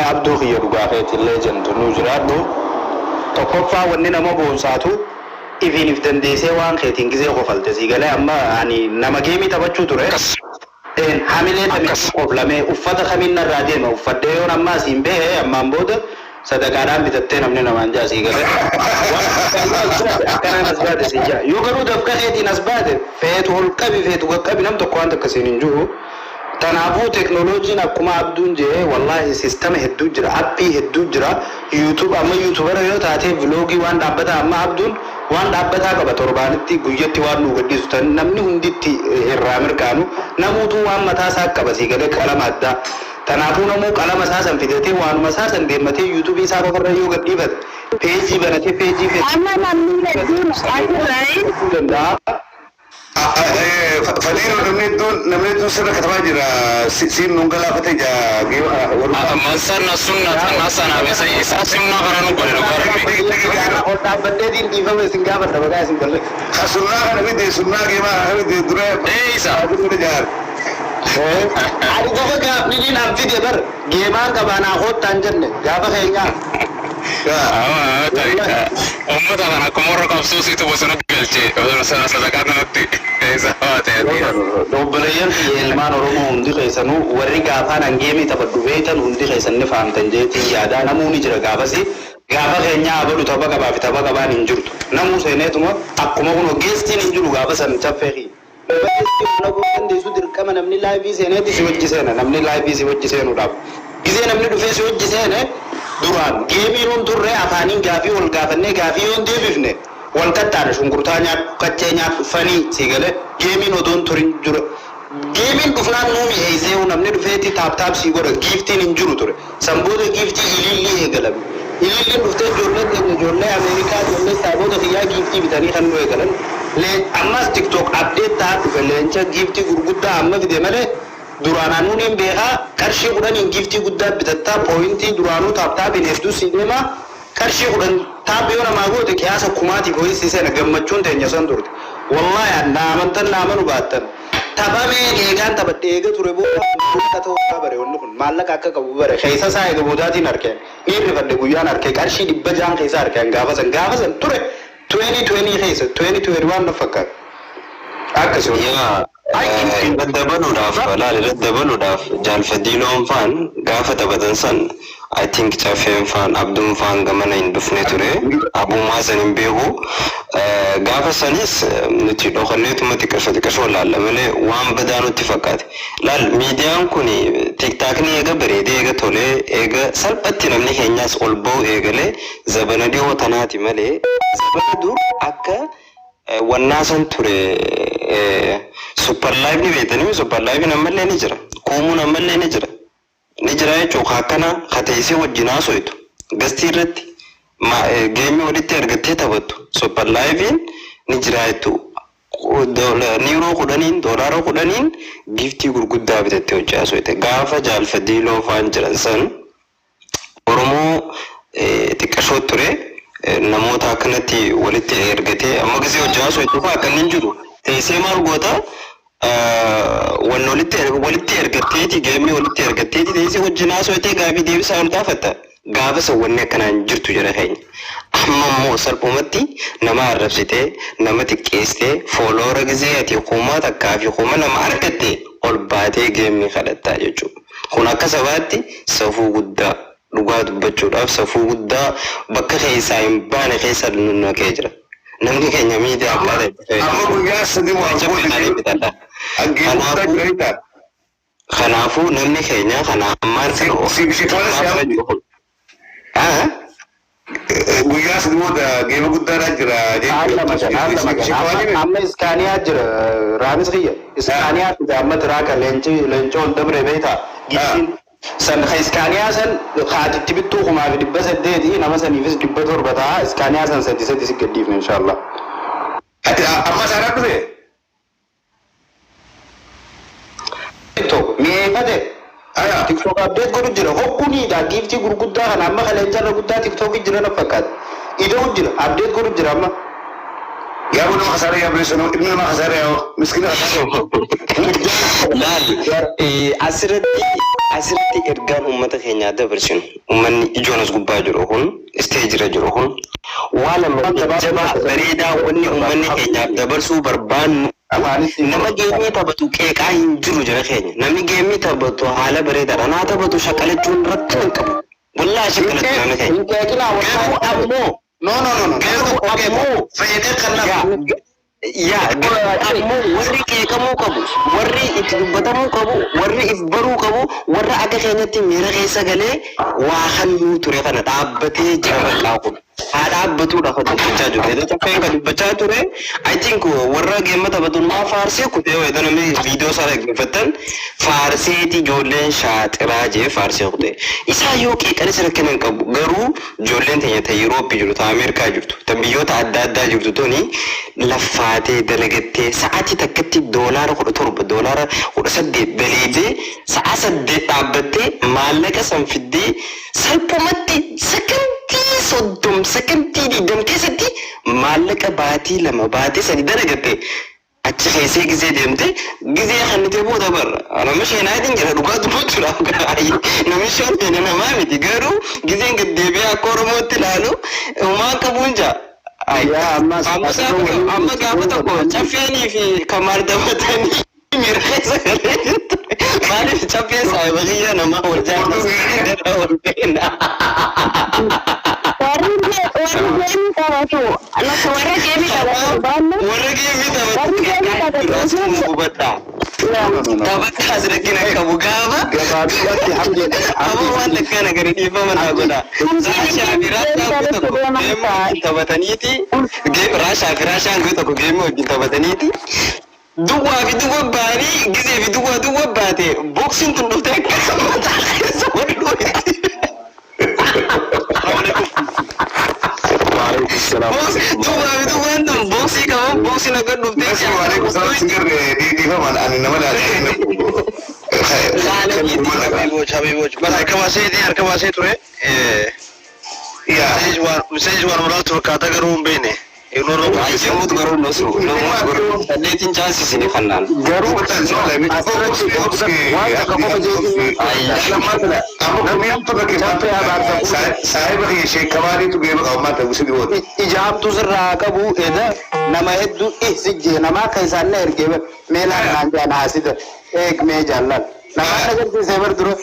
Abduu kiyya dhugaa keetillee jentu nu jiraadhu. Tokkoffaa wanni nama boonsaatu ifiin if dandeessee waan keetiin gizee kofalte sii galee amma ani nama geemii taphachuu ture. Hamilee tamii koflamee uffata kamiin narraa deema uffadhee yoon amma asiin bahee ammaan booda sadaqaadhaan bitattee namni namaan jaa sii galee. Waan akkanaan as baate sii jaa. Yoo garuu dafqa keetiin as baate feetu ol qabi feetu qaqqabi nam tokko waan takka siin hin jiru. Kanaafuu teknooloojiin akkuma Abduun jee wallaahi systema hedduu jira, appii hedduu jira. YouTube amma YouTubera yoo taate vlogii waan dhaabbataa amma Abduun waan dhaabbataa qaba torbaanitti guyyatti waan nuu gadhiisu tan namni hunditti irraa mirkaanu namuutuu waan mataa isaa qaba sii galee qalama addaa. Kanaafuu namuu qalama isaa san fidatee waanuma isaa san deemmatee YouTubeii isaa qofarra yoo gadhiifate peejii banatee peejii Amma namni hedduun asirraa danda'a. Fadiiloo namni hedduun sirra katabaa jira siin nuun galaafate jaa geema kana warra. Man sanna sunnatan hasana bisa isa sunna kana nu godhe dhugaa rabbi. Ol dhaabbadheetiin dhiifama isin gaafadha maqaa isin balleessa. Ka sunnaa kana fide sunnaa geema kana fide dura. Ee isa. Jaar. Ani qofa gaafni niin an fide bar geemaan qabaanaa koottaan jenne gaafa keenyaa. Uummata kana akkuma warra qabsoo siitu bosona galche sadaqaa kanatti isa baate. Obboleeyyan kiyya ilmaan Oromoo hundi keessanuu warri gaafaan hangeemii taphadhu beektan hundi keessan ni fahamtan jeetiin yaadaa namuu ni jira gaafasi gaafa keenyaa abalu tapha qabaa fi tapha qabaan hin jirtu namuu seeneetuma akkuma kun geestiin hin jiru gaafa san caffee kiyya. Naguu dandeessu dirqama namni liveii seeneeti si wajji seena namni liveii si wajji seenuudhaaf. Gizee namni dhufee si wajji seene duraan geemii nuun turre afaaniin gaafii wal gaafannee gaafii yoon deebifne wal qaxxaane shunkurtaa nyaadhu qaccee nyaadhu fanii si galee geemiin odoon turin jira. Geemiin dhufnaan nuu mi'eessee namni dhufeeti tap tap sii godha giftiin hin jiru ture. San booda giftii ilillii eegalame. Ililliin dhuftee ijoolleen keenya ijoollee Ameerikaa ijoollee saabota kiyyaa giftii bitanii kan nu eegalan. Ammas TikTok update ta'aa dhufe leenca giftii gurguddaa amma fide malee duraan anuun hin beekaa qarshii 10n giftii guddaa bitattaa pointii duraanuu tap tapiin hedduu sii deemaa qarshii 10 tap yoo namaa goote qiyaasa kumaatiif ho'ii sii seena gammachuun teenya san turte. Wallaahi na amantan na amanu baattan. Taphamee eegaan taphadhe eega ture booda maallaqa ta'uu isaa bare wanni kun maallaqa akka qabu bare keessa isaa eega boodaatiin arkeen ni hirrifadhe guyyaan arkee qarshii 600 keessa arkeen gaafa san ture 2020 keessa 2021 na fakkaata. Akkasuma. Yaa. Irra dabaluudhaaf, laal, irra dabaluudhaaf, Jaalfadiiloon faan gaafa taphatan san, I think Caffeen faan, Abduun faan gamana hin dhufne ture. Abumaa san hin beeku. Gaafa sanis nuti dhokanneetuma xiqqasho xiqqashoo laalla malee waan badaa nutti fakkaate. Laal, miidiyaan kun, TikTokni eega bareedee, eega tolee, eega salphatti namni keenyaas ol ba'u eegalee zabana dhiyoo tanaati malee, zabana dur akka wannaa san ture. Super live ni beektanii, super live ammallee ni jira, kuumuun ammallee ni jira, ni jira jechuun akkana kateessee wajjin haasoytu, guestii irratti gameii walitti argattee taphattu, super liveiin ni jira jechuudha. Niiroo 10n, $10n giftii gurguddaa bitattee hojii haasoyte. Gaafa Jaalfadiiloo faan jiran san Oromoo xiqqashoo ture, namoota akkanatti walitti ergatee amma gisee hojii haasoytu faa akka inni hin jiru teessee maal goota, wanni walitti ergatteeti, gameii walitti ergatteeti, teessee wajjin haasoytee gaafii deebisaa ol gaafatta. Gaafa san wanni akkanaan jirtu jira keenya. Amma immoo salphumatti nama arrabsitee, nama xiqqeessitee, followera gisee ati 1000 fi 2000 argatte ol baatee gameii kadhattaa jechuudha. Kun akka sabaatti safuu guddaa, dhugaa dubbachuudhaaf, safuu guddaa bakka keessaa hin baane keessa nu naqee jira. Namni keenya miidiyaa akkaataa itti Amma guyyaa 3 waan booda dhaggeeffachaa jiranii. Kanaafuu namni keenya kana ammaan sana Si kana si jiru kun. Ah? Guyyaa 3 booda gamea guddaadhaa jira. Haala amma Scania jira, raamis kiyya Scania fida. Amma trucka leenci leencoo ol dabre beektaa, giftiin san ka Scania san haatitti bittuu 1800, nama saniifis 700 ta'a. Scania san sadi sadi si gaddiifne, inshallah. Ati amma isaanaa dhufe? TikTok mi'eeffate. TikTok update godhu jira hokkuniidha. Giftii gurguddaa kana amma ka leencarra guddaa TikTok jira na fakkaata, ida'u jira, update godhu jira amma. Yaa nama kasaara, yaa bireessa, ilmi namaa kasaara, yaa miskiina kasaara. Laal, asirratti ergaan uummata keenyaa dabarsinu, uummanni ijoon as gubbaa jiru kun, stageirra jiru kun, waa lama jabaa bareedaa wanni uummanni keenyaaf dabarsuu barbaannu, nama gameii taphatu qeeqaa hin jiru jira keenya. Namni gameii taphatu haala bareedaadhaan haa taphatu, shaqalachuun rakkina hin qabu. Wallaahi shaqalachuu namni keenya. Hin qeeqinaa. Garuu ammoo No, no, no, no. Garuu ammoo Fayyadee kan yaa garuu ammoo warri qeeqamuu qabu, warri itti dubbatamuu qabu, warri if baruu qabu, warra akka keenyatti miira keessa galee waa halluu ture kana dhaabbatee jira. Maqaa kun haa dhaabbatuudha kan dubbachaa jiru. Yeroo caffeen kan dubbachaa ture, I think warra gamea taphatu maa faarsee kutee wayita namni viidiyoo isaa dhaggeeffattan faarseeti, ijoolleen shaaxiraa jee faarsee kutee. Isaa yoo qeeqanis rakkina hin qabu. Garuu ijoolleen teenya ta Yurooppii jirtu, ta Ameerikaa jirtu, ta biyyoota adda addaa jirtu tuni laffaatee dalagattee sa'aatii takkatti $17, $18 daleedee, sa'a 8 dhaabbattee maallaqa san fiddee, salphumatti sakandii 30, sakandii 20 keessatti maallaqa baatii 2, baatii 3 dalagatte achi keessee gisee deemte gisee kannitee booda barra. Nama sheenaatiin jira, dhugaa dubbachuudhaaf namni shan namaa miti, garuu giseen gad deebi'ee akka Oromootti ilaalu homaa qabuun jaa. Yaa ammas Amma gaafa tokko caffeenii fi kamaal taphatanii miira keessa galee jirtu. Maaliif caffeen saayiba kiyya namaa wal jaalatu wal beena. Warri gameii taphatu, lakka warra gameii taphatu baannu. Warra gameii Warri gameii taphatu taphatu. Hubadhaa. Taphataa rakkina qabu gaafa. Gabaabumatti hamdi Amma waan akkana gadi dhiifama naa godha. Raashaa fi Raashaan kun tokko gameii wajjin taphataniiti. Raashaa fi Raashaan kun tokko gameii wajjin taphataniiti. Duwwaa fi duwwa baanii gisee fi duwwaa duwwa baate boksiin tun dhuftee akkasuma mataa keessa wal dhooyti. Duwwaa fi duwwaan tun boksii qaban, boksiin akka dhuftee. Nasri, waalaikum salaam. Sigarre dhiifaman ani nama laalee. Habiboch, Habiboch. Bas harka baasee, harka baasee ture. Yaa. Miseensi waan muraasa fakkaata, garuu hin beekne. Namoota garuu nosu namoota garuu dandeettiin chaansisini fannaan. Garuu asirratti waan takka qofa jeetiin Saahiba kiyya sheekamaaniitu geema qaba maanta gusi dhiyooti. Ija hamtuu sirraa qabu eda nama hedduu ihsijjee namaa akka isaan na ergee mee laal naan jaan haasida eeg mee jaallan namaa na agarsiisee bar dura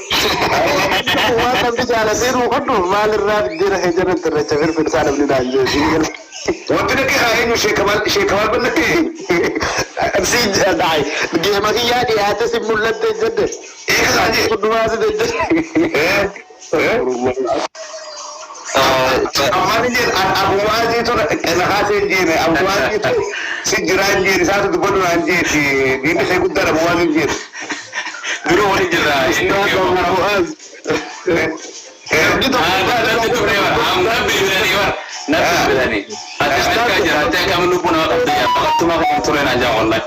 waan namni jaalatee nuu kadhu maalirraa jira jalatti irracha firfirsaa namni naan jee siin gala. Wanti nakkee haa eenyu sheekamaal sheekamaal ban nakkee. Si dhaay geema kiyyaa dhiyaate si mul'atte jedhe. Eega saa jee. Hundumaa si jedhe. Ammaan jeen abuwaaziitu na haasee hin jeene abuwaaziitu si jiraa hin jeene isaatu dubbadhu naan jeeti diinni ishee guddaan abuwaazii hin jeene. Dura waliin jirra. Namni tokko Natti dhufnee bara. Amma bilbilanii bara. Natti bilbilanii. Ati Ameerikaa jira. Ati akkam lubbuu nama qabdu jaa. Baqattuma kan ture naan jaa wallahi.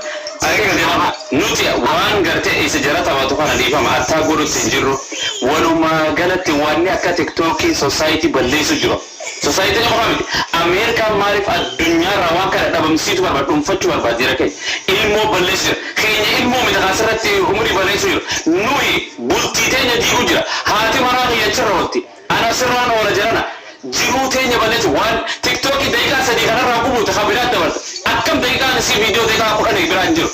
Nuti waan gartee isa jara taphatu kana dhiifama attaa godhutti hin jirru. Walumaa galatti wanni akka tiktookii society balleessu jiru. Society qofa miti. Ameerikaan maaliif addunyaarraa waan kana dhabamsiitu barbaadu dhuunfachuu barbaadu jira keenya. Ilmoo balleessu jira. Keenya ilmoo miti kan asirratti umurii balleessu jiru. Nuyi bultii teenya diiguu jira. Haati manaa kiyya achirra oolti. Ana sirraan oola jirana. Jiruu teenya balleessu waan tiktookii daqiiqaa 3 kanarraa gubuute kan biraa dabalta. Akkam daqiiqaan isii viidiyoo daqiiqaa 10 biraa hin jiru.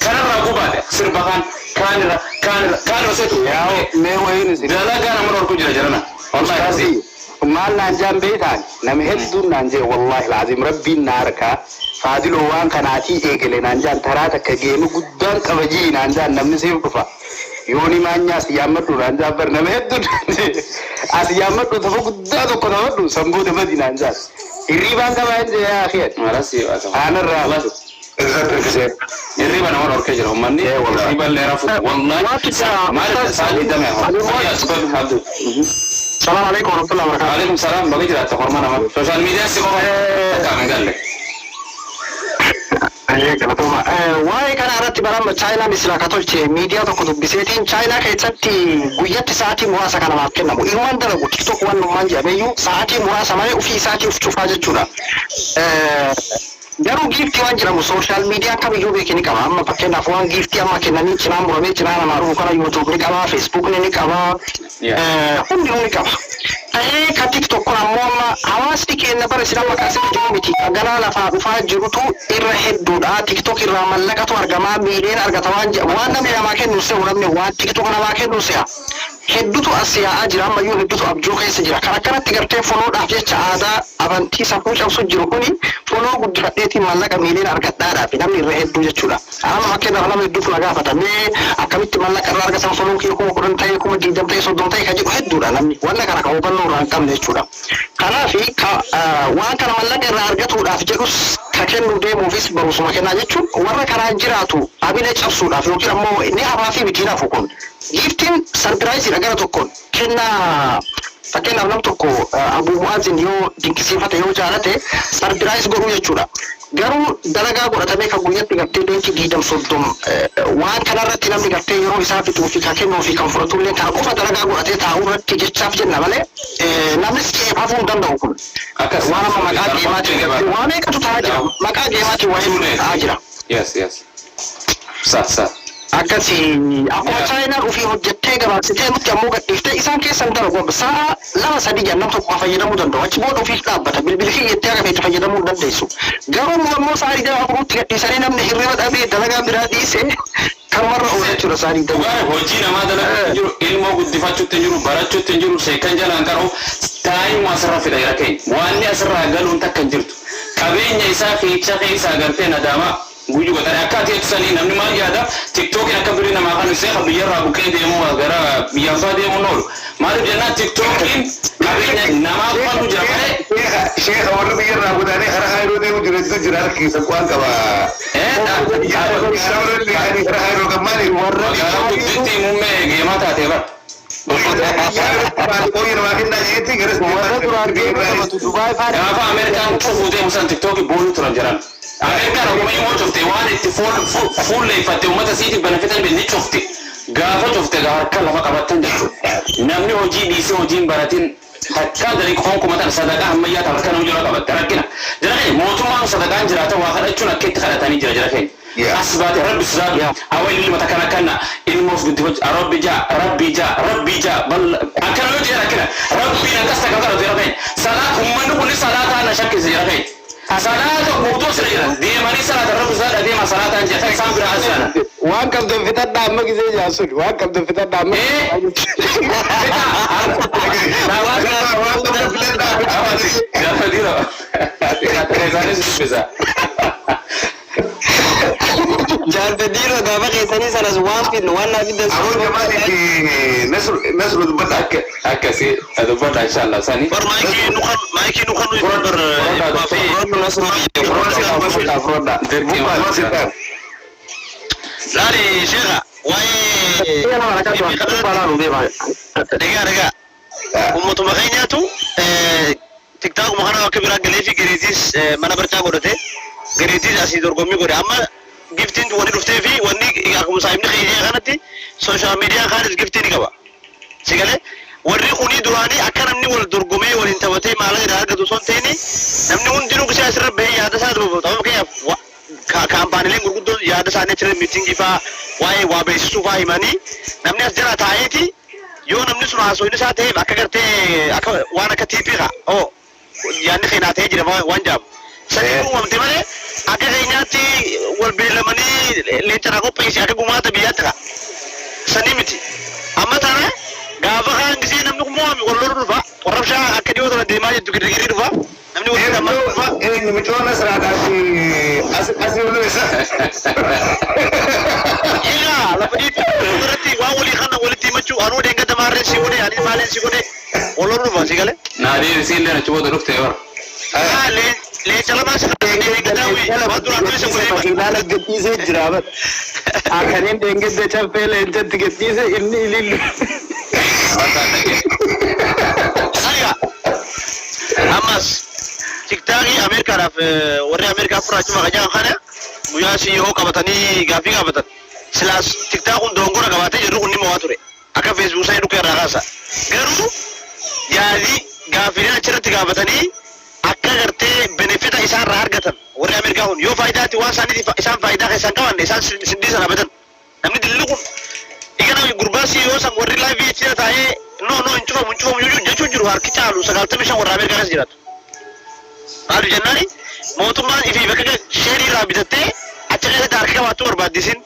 Kanarraa gubaate sirba kaan kaanirra kaanirra kaanirra seetu. Mee wayiin isin. Dalagaa nama dhorku jira jirana. Wallahi. Ustaazi maal naan jaan beekaan nama hedduun naan jee wallahi alazim rabbiin na harkaa faadiloo waan kanaatii eegale naan jaan taraa takka geema guddaan qabajii naan jaan namni siif dhufa yooni maanyaa as yaammadhu naan jaan bar nama hedduun naan jee as yaammadhu tapha guddaa tokko taphadhu san booda badi naan jaan hirriibaan qabaa hin jee yaa akhiyan aanarraa Hirriba nama dhorkee jira uummanni. Hirriba illee rafu. Wallahi. Maal sa'aatii dame haa. السلام عليكم ورحمة الله وبركاته. Alaikum salaam baga jiraatte horma nama. Social media si qofa takka hin galle. Galatoomaa. Waa'ee kana irratti barama Chaayinaan islaa ka tolche miidiyaa tokko dubbiseetiin Chaayinaa keessatti guyyatti sa'aatii muraasa kan namaaf kennamu. Ilmaan dalagu TikTok waan nummaan jedhameyyuu sa'aatii muraasa malee ofii isaatii of cufaa jechuudha. Garuu giiftii waan jedhamu social media kamiyyuu beeke ni qaba. Amma fakkeenyaaf waan giiftii amma kennanii cinaa muramee cinaa namaa dhufu kana YouTube ni qaba, Facebook ni qaba, hundinuu ni qaba. Ta'ee ka TikTok kun ammoo amma hawaasni keenya bara isin amma kaasee jiru miti. Ganaa lafaa dhufaa jirutu irra hedduudha. TikTok irraa mallaqatu argamaa miiliyoona argata waan jedhamu waan namni namaa kennu se'u namni waan TikTok namaa kennu se'a. Hedduutu as yaa'aa jira ammayyuu hedduutu abjuu keessa jira. Kan akkanatti gartee follow dhaaf jecha aadaa amantii safuu cabsu jiru kuni follow guddifadheetiin mallaqa miiliyoona argadhaadhaaf namni irra hedduu jechuudha. Amma fakkeenyaaf nama hedduutu na gaafata mee akkamitti mallaqa irraa argatan follow kee 10,000 ta'e 20,000 ta'e 30 ta'e kan jedhu hedduudha namni wanna kana kan hubannoo irraa hin qabne jechuudha. Kanaaf waan kana mallaqa irraa argatuudhaaf jedhus ka kennu deemuufis barumsuma kennaa jechuun warra kanaan jiraatu abila cabsuudhaaf yookiin ammoo ni hafaa fi mitiin hafu kun. Giiftiin surprise iidha gara tokkoon kennaa fakkeenyaaf nam tokko Abuu Mu'aazin yoo dinqisiifate yoo jaalate surprise godhuu jechuudha. Garuu dalagaa godhatamee kan guyyatti gartee leenci 20 30 waan kanarratti namni gartee yeroo isaa fixuu fi kan kennuu fi kan fudhatullee kana qofa dalagaa godhatee taa'uu irratti jechaaf jenna malee namnis ce'eef hafuu hin danda'u kun. Waan amma maqaa geemaatiin gartee waa meeqatu ta'aa jira maqaa geemaatiin waa hedduu ta'aa jira. Yes. Sa sa. Akkasii akkuma Chaayinaan ofii hojjettee gabaabsitee nutti ammoo gadhiiftee isaan keessan dalagu sa'a 2 3 jan nam tokko fayyadamuu danda'u achi booda ofiif dhaabbata bilbili kiyya itti haga feete fayyadamuu hin dandeessu. Garuu nu ammoo sa'a 24tti gadhiisanii namni hirriba dhabee dalagaa biraa dhiisee kanumarra oola jechuudha sa'a 24. Dhugaa hojii namaa dalaguutti hin jiru, ilmoo guddifachuutti hin jiru, barachuutti hin jiru, sheekan jalaan qara'u, taa'imuma asirra fida jira keenya. Waanni asirraa galuun takka hin jirtu. Qabeenya isaa fiicha keessaa gartee nadaamaa guyyu godhani akka ati jettu sanii namni maal yaada tiktookiin akka birii namaa kan isee kan biyyarraa buqqee deemuu gara biyya ambaa deemuun oolu maaliif jennaan tiktookiin qabeenya namaa qofatu jira malee. Sheekha sheekha warri biyyarraa godaanee karaa haayiroo deemu jiru hedduu jira harki keessa waan qaba. Karaa haayiroo kan maali? Magaalaa gudditti muummee geemaa taatee bara. Warra duraan geema taphatu Dubaay fa'aa. Gaafa Ameerikaan cufuu deemu san tiktookii booluu turan jiran. Ameerikaan oguma immoo cufte waan itti fuulleeffatte uummata isiitiif benefitan ni cufte. Gaafa cufte harka lafa qabattan jechuudha. Namni hojii dhiisee hojii hin baratin Takkaa dalii qoonquma tan sadaqaa ammayyaa tan harka nama jala qabatte rakkina. Jara keenya mootummaan sadaqaan jiraata waa kadhachuun akka itti kadhatanii jira jara keenya. As baate Rabbi sodaadhu. Awwa ilma takka rakkanna ilmoos guddifachuu Rabbi jaa Rabbi jaa Rabbi jaa bal akkana yoo jedhe rakkina. Rabbiin akkas takka kadhatu jara keenya. Salaat ummanni kunni salaataa na shakkise jara keenya. Salaata guutuu asirra jira. Deemanii salaata Rabbi sodaadha deemaa salaataan jira. Kan isaan biraa as jira. Waan qabdan fixadhaa amma gisee jaarsun waan qabdan fixadhaa amma. Waan qabdan filadhaa fixaa. Gaafa dhiira. Isaanis dubbisa. Jaalfadiiroo gaafa keessanii sanas waan fidnu waan naa fiddan. Aboo Jamaalii fi Nasru dubbadha. Akka akkasii dubbadha inshallah sani. Bar maayikii nu kan maayikii nu kan bar Fudhadhu Nasruu biyya fudhadhu. Dirqii Laali sheekha waa'ee dhagaa dhagaa ummatuma keenyaatu TikTokuma kana akka biraa galee fi gariitiis mana barcaa godhate gariitiis asii dorgommii godhe amma giftiin wanni dhuftee fi wanni akkuma saahibni keenya kanatti social media kaanis giftii ni qaba. Si galee warri kunii duraanii akka namni wal dorgomee waliin taphatee maallaqa irraa argatu osoo hin ta'in namni hundinuu gisee asirra bahee yaada isaa dubbatu. Amma fakkeenyaaf kaampaaniileen gurguddoon yaada isaanii achirra meetingii fa'aa waa'ee waa beeksisuu fa'aa himanii namni as jala taa'eeti yoo namni sun haasofni isaa ta'eef akka gartee akka waan akka tiipii kaa oo yaadni keenyaa ta'ee jira waan jaamu. Sanii uumamte malee akka keenyaatti wal beellamanii leenca qopheessi akka gumaata biyyaatti kaa. Sanii miti. Amma tana gaafa kaan gisee namni kun mo'ame wal lolu dhufa. Warrabshaa akka dhiyoo tana deemaa jirtu girgirri dhufa. Namni walitti amma dhufa. Eenyu micoon Nasraadhaa fi asii ol isa. Egaa lafa dhiitti irratti waan walii kana walitti himachuu anuu deengada maarreen si godhe ani maaliin si godhe wal lolu dhufa si galee. Naa deebisii illee achi booda dhufte bara. Haa leenca lamaan si deengadaawwi waan duraan durii isa godhee. Makiinaan gadhiisee jira bara. Akkaniin deengedde caffee leencatti gadhiise inni ilillu. Ariga ammas TikTokii Ameerikaadhaaf warri Ameerikaa furraachuma kan jedhan kana guyyaa CEO qabatanii gaaffii gaafatan. Silaas TikTok kun dongora qabaatee jirru kun ni mo'aa ture. Akka Facebook isaa dhukkee irraa kaasa. Garuu yaalii gaaffiileen achirratti gaafatanii akka gartee benefita isaan irraa argatan warri Ameerikaa kun yoo faayidaatti waan isaaniitiif isaan faayidaa keessan qabanne isaan sindii sana abatan. Namni dilli kun Igana gurbaa CEO san warri live achi taa'ee no no hin cufamu hin cufamu jechuun jiru harki caalu 95 warra Ameerikaa keessa jiraatu. Maaliif jennaani mootummaan ifii bakka sheerii irraa bitattee achi keessatti harka qabaattuu barbaaddisin.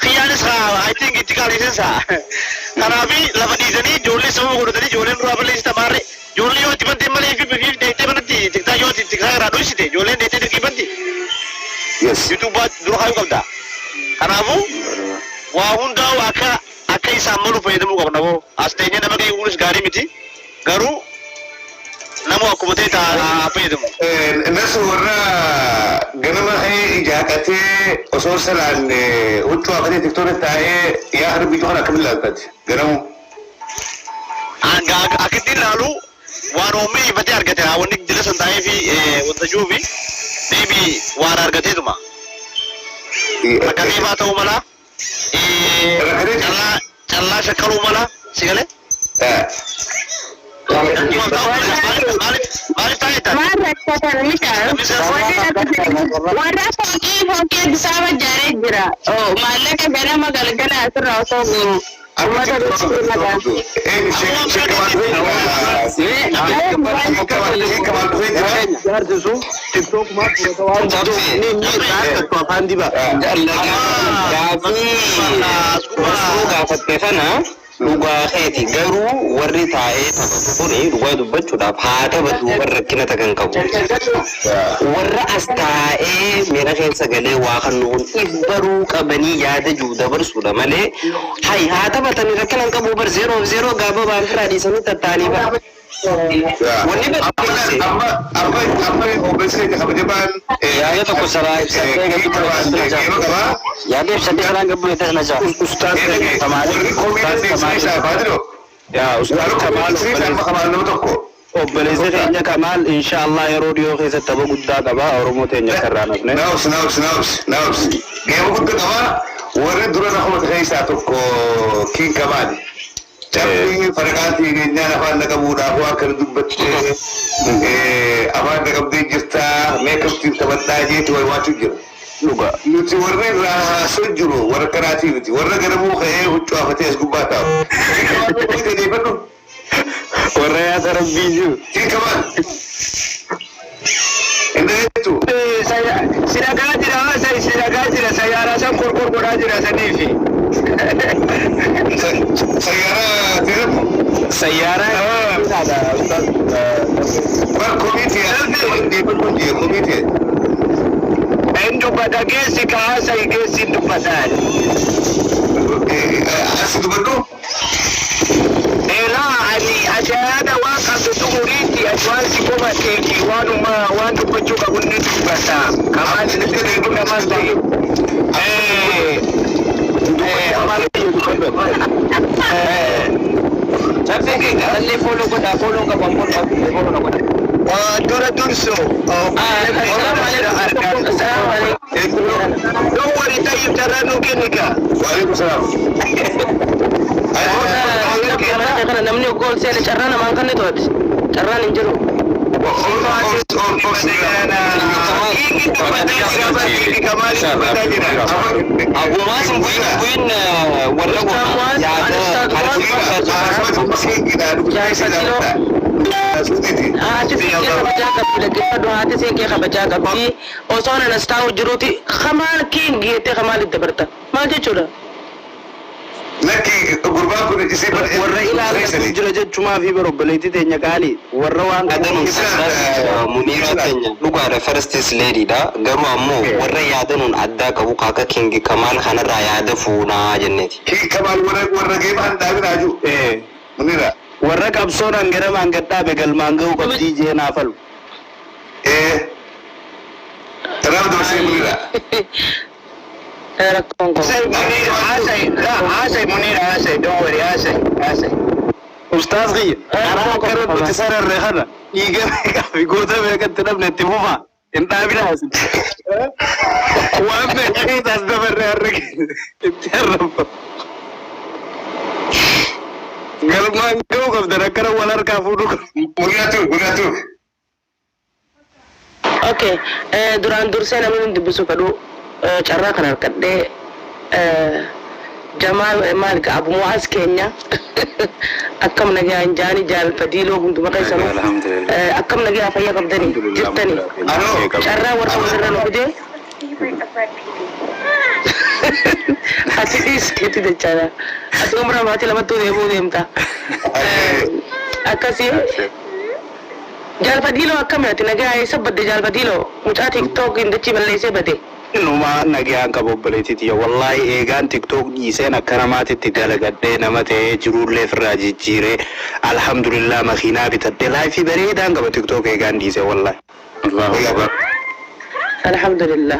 Kiyyaanis haa I think itti qaalisinsa. Kanaafi lafa dhiisanii ijoollee sababa godhatanii ijoolleen duraa balleessita maarree ijoollee yoo itti bantee malee ifi ifi deettee manatti TikTok yoo TikTok irraa dhoysite ijoolleen deettee dirqii banti. YouTube dura kaayuu qabda. Kanaafuu waa hundaa'u akka akka isaan malu fayyadamuu qabna boo. As teenyee nama qeequunis gaarii miti. Garuu nama akkuma ta'e haa fayyadamu. Nasu warra ganama ka'ee ijaaqatee osoo salaan huccuu hafatee TikTok taa'ee yaa harbi kana akkamiin ilaaltati ganamu. Akkitti ilaalu waan uumee ifatee argate haa wanni dila san taa'ee fi wanta jiru fi maybe waan argateetuma. Rakkatee faa ta'uu mala. Callaa callaa shakkaluu mala si galee. Maaliif taa'ee taate? Maal rakkatan mita warra fooqii fooqii Addis Ababa ijaaree jira. Maallaqa ganama galgala asirraa osoo guuru uummata gochuu maqaa. Jaarsisu TikTok maa fudhata waan ni ni rakkattu afaan diba. Gaafii Nasruu gaafatte kana dhugaa keeti garuu warri taa'ee taphatu kuni dhugaa dubbachuudhaaf haa taphatu warra rakkina takan qabu. Warra as taa'ee miira keessa galee waa kan nuun if baruu qabanii yaada jiru dabarsuudha malee hay haa taphatanii rakkina hin qabu bar 0-0 gaafa baan firaa dhiisanii tatta'anii bara. Wanni barreesse. Amma amma amma obboleessi keenya kabajamaan Yaada tokko saraa ibsadhee gabbu yeroo qabaa. Yaada ibsadhee saraan gabbu leetas na jaa. Ustaaz Kamaal Warri komii dandeessanii isaa faadilo. Yaa Ustaaz Warri komii Kamaal dandeessanii amma Kamaal nama tokko. Obboleessa keenya Kamaal inshallah yeroo dhiyoo keessatti tapha guddaa qaba Oromoo teenya karraa nafne. Naabs naabs naabs naabs. Geema guddaa qabaa. Warri dura na komate keessaa tokko Kiin Kamaali. Cabbii faraqaatii geenyaan afaan na qabuudhaaf waan kana dubbattee afaan na qabdee jirtaa meeqamtiin taphadhaa jeeti waywaachu jira. Dhuga. Nuti warra irraa haasoo jiru warra kanaatii miti warra ganamuu ka'ee huccuu afatee as gubbaa taa'u. Deeffadhu. Warra yaasa rabbii jiru. Hiikamaan. Inni jettu. Si dhagaa jira haasai si dhagaa jira sayyaaraa san korkor godhaa jira saniifi. Sayyaaraa jedhamu. Sayyaaraa. Bar komiitii deeffadhu jee komiitii. Hin dubbata geessi ka haasai geessi hin dubbataan. As dubbadhu. Eelaa ani ashaayada waan qabdu xumuriitti ati waan si qobateefi waanuma waan dubbachuu qabu ni dubbata. Kamaan namas ta'e. Caffee keenya allee follow godhaa follow qaba follow na godha. Dura dursu. Assalamu alaikum. Don't worry, tayyib carraa nuu kennika. Waalaikum salaam. Kana namni gool seene carraa namaan kan to'ate. Carraan hin jiru. Abumaa sun bu'in bu'in warra Ustaaz Haati siinqee kabajaa qabdi dhaggeeffadhu haati siinqee kabajaa qabdi osoo nanas taa'u jiruuti kamaal kiingi jettee kamaal itti dabarta maal jechuudha? Lakki gurbaan kun isii Warra ilaalatu jira jechumaa fi bara obboleettii teenya qaalii warra waan Yaadanuun Muniiraa teenya dhugaadha first lady dha garuu ammoo warra yaadanuun addaa qabu kaaka King Kamaal kanarraa yaada fuunaa jenneeti. King Kamaal warra geemaan dhaabinaa jiru. Muniira. Warra qabsoon hangaramaan gadhaabe galmaan ga'uu qabdii jee naaf halu. Kanaaf dabarsee Muniira. Rakkoon qabu. Haasai Muniira haasai don't worry haasai haasai. Ustaaz kiyya karaa akkana nuti sararre kana dhiiga meeqaa fi goota meeqatti dhabne itti fufaa hin dhaabinaa isin. Waan meeqa as dabarre har'a itti arrabba. Galmaan ga'uu qabdan akkana wal harkaa fuudhuu qabdan. Muniira ture Muniira ture. Okay, duraan dursee namni hin dubbisu fedhu carraa kana harkadhee Jamaal maal Abu Mu'aaz keenya akkam nagaan jaani jaal Fadiiloo hunduma keessanuu akkam nagaa fayyaa qabdanii jirtanii carraa warra walirra nu fidee ati dhiisteetti jechaadha. Ati umraa maatii lamattuu deemuu deemta. Akkasii jaal Fadiiloo akkami ati nagaa eessa badde jaal Fadiiloo mucaa TikTok hin dachii balleessee bade. Numa nagaan qaba obboleettii tiyya wallaahi eegaan TikTok dhiiseen akka namaatitti dalagadhee nama ta'ee jiruullee ofirraa jijjiiree alhamdulillah makiinaa bitadhee life bareedaan qaba TikTok eegaan dhiisee wallaahi. Alhamdulillah.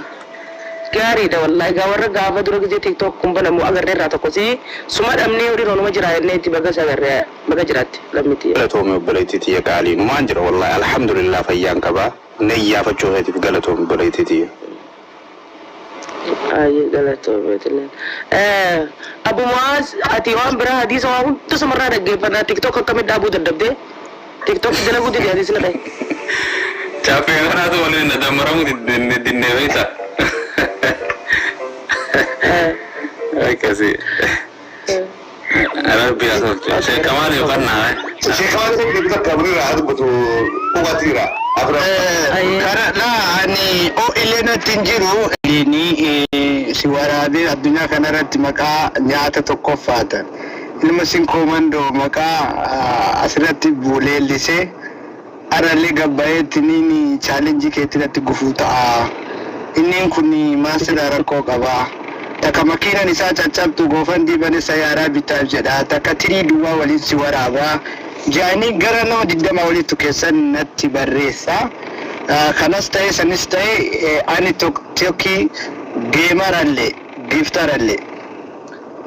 Gaariidha wallahi gaa warra gaafa dura gisee TikTok kun banamu agarree irraa tokko si suma dhabnee horii roonuma jira jennee itti baga isa agarree baga jiraatti lammiti. Galatoome obboleettii tiyya qaalii numaan jira wallaahi alhamdulillah fayyaan qaba na iyyaafachuu keetiif galatoome obboleettii tiyya. Ayyee galatoomeetillee. Abu Mu'aaz ati waan biraa hadiisa waa hunda sumarraa dhaggeeffannaa TikTok akkamitti dhaabuu dadhabdee TikTok dalaguu dide hadiisni kee. Caffee kanaatu waliin na dammaramuu dinnee beektaa? Akkasii. Rabbi haa tolchu. Sheekamaan yookaan naa. Sheekamaan kun takka Muniira haa dubbatu dhugatiira. Kara laa ani o illee natti hin jiru. Ni si waraabee addunyaa kanarratti maqaa nyaata tokkoffaatan. Ilma sin koomandoo maqaa asirratti leellisee arallee gabbaa'eetti ni challenge keetti irratti gufuu ta'a. Inni kun maasirraa rakkoo qaba. Takka makiinaan isaa caccabtu goofandii bane sayyaaraa bitaaf jedha. Takka tirii duwwaa waliin si waraaba. Jaanii gara nama 20 walittu keessan natti barreessa. Kanas ta'e sanis ta'e ani tokki gamerallee gifterallee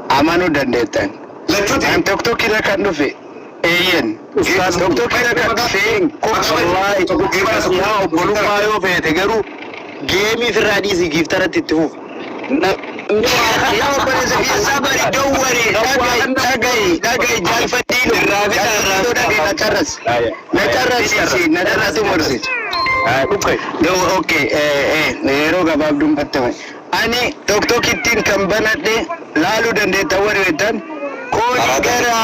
amanuu dandeettan. Lachuuti. An TikTok irra kan dhufe eeyyen. TikTok irra kan dhufe Wallaahi yaa obbolummaa yoo feete garuu game ofirraa dhiisii gifteratti itti fufu. Yaa obboleessa keessaa bari, don't worry, dhaga'i, dhaga'i, dhaga'i, jaalfadhiinu jaalfadhiinu, dhaga'i, na carras, na carrasiisi, na carratu morsiisa. Okay, yeroo gabaabduun battame. Ani TikTokittiin kan banadhe laaluu dandeettan warri jettan koodii gara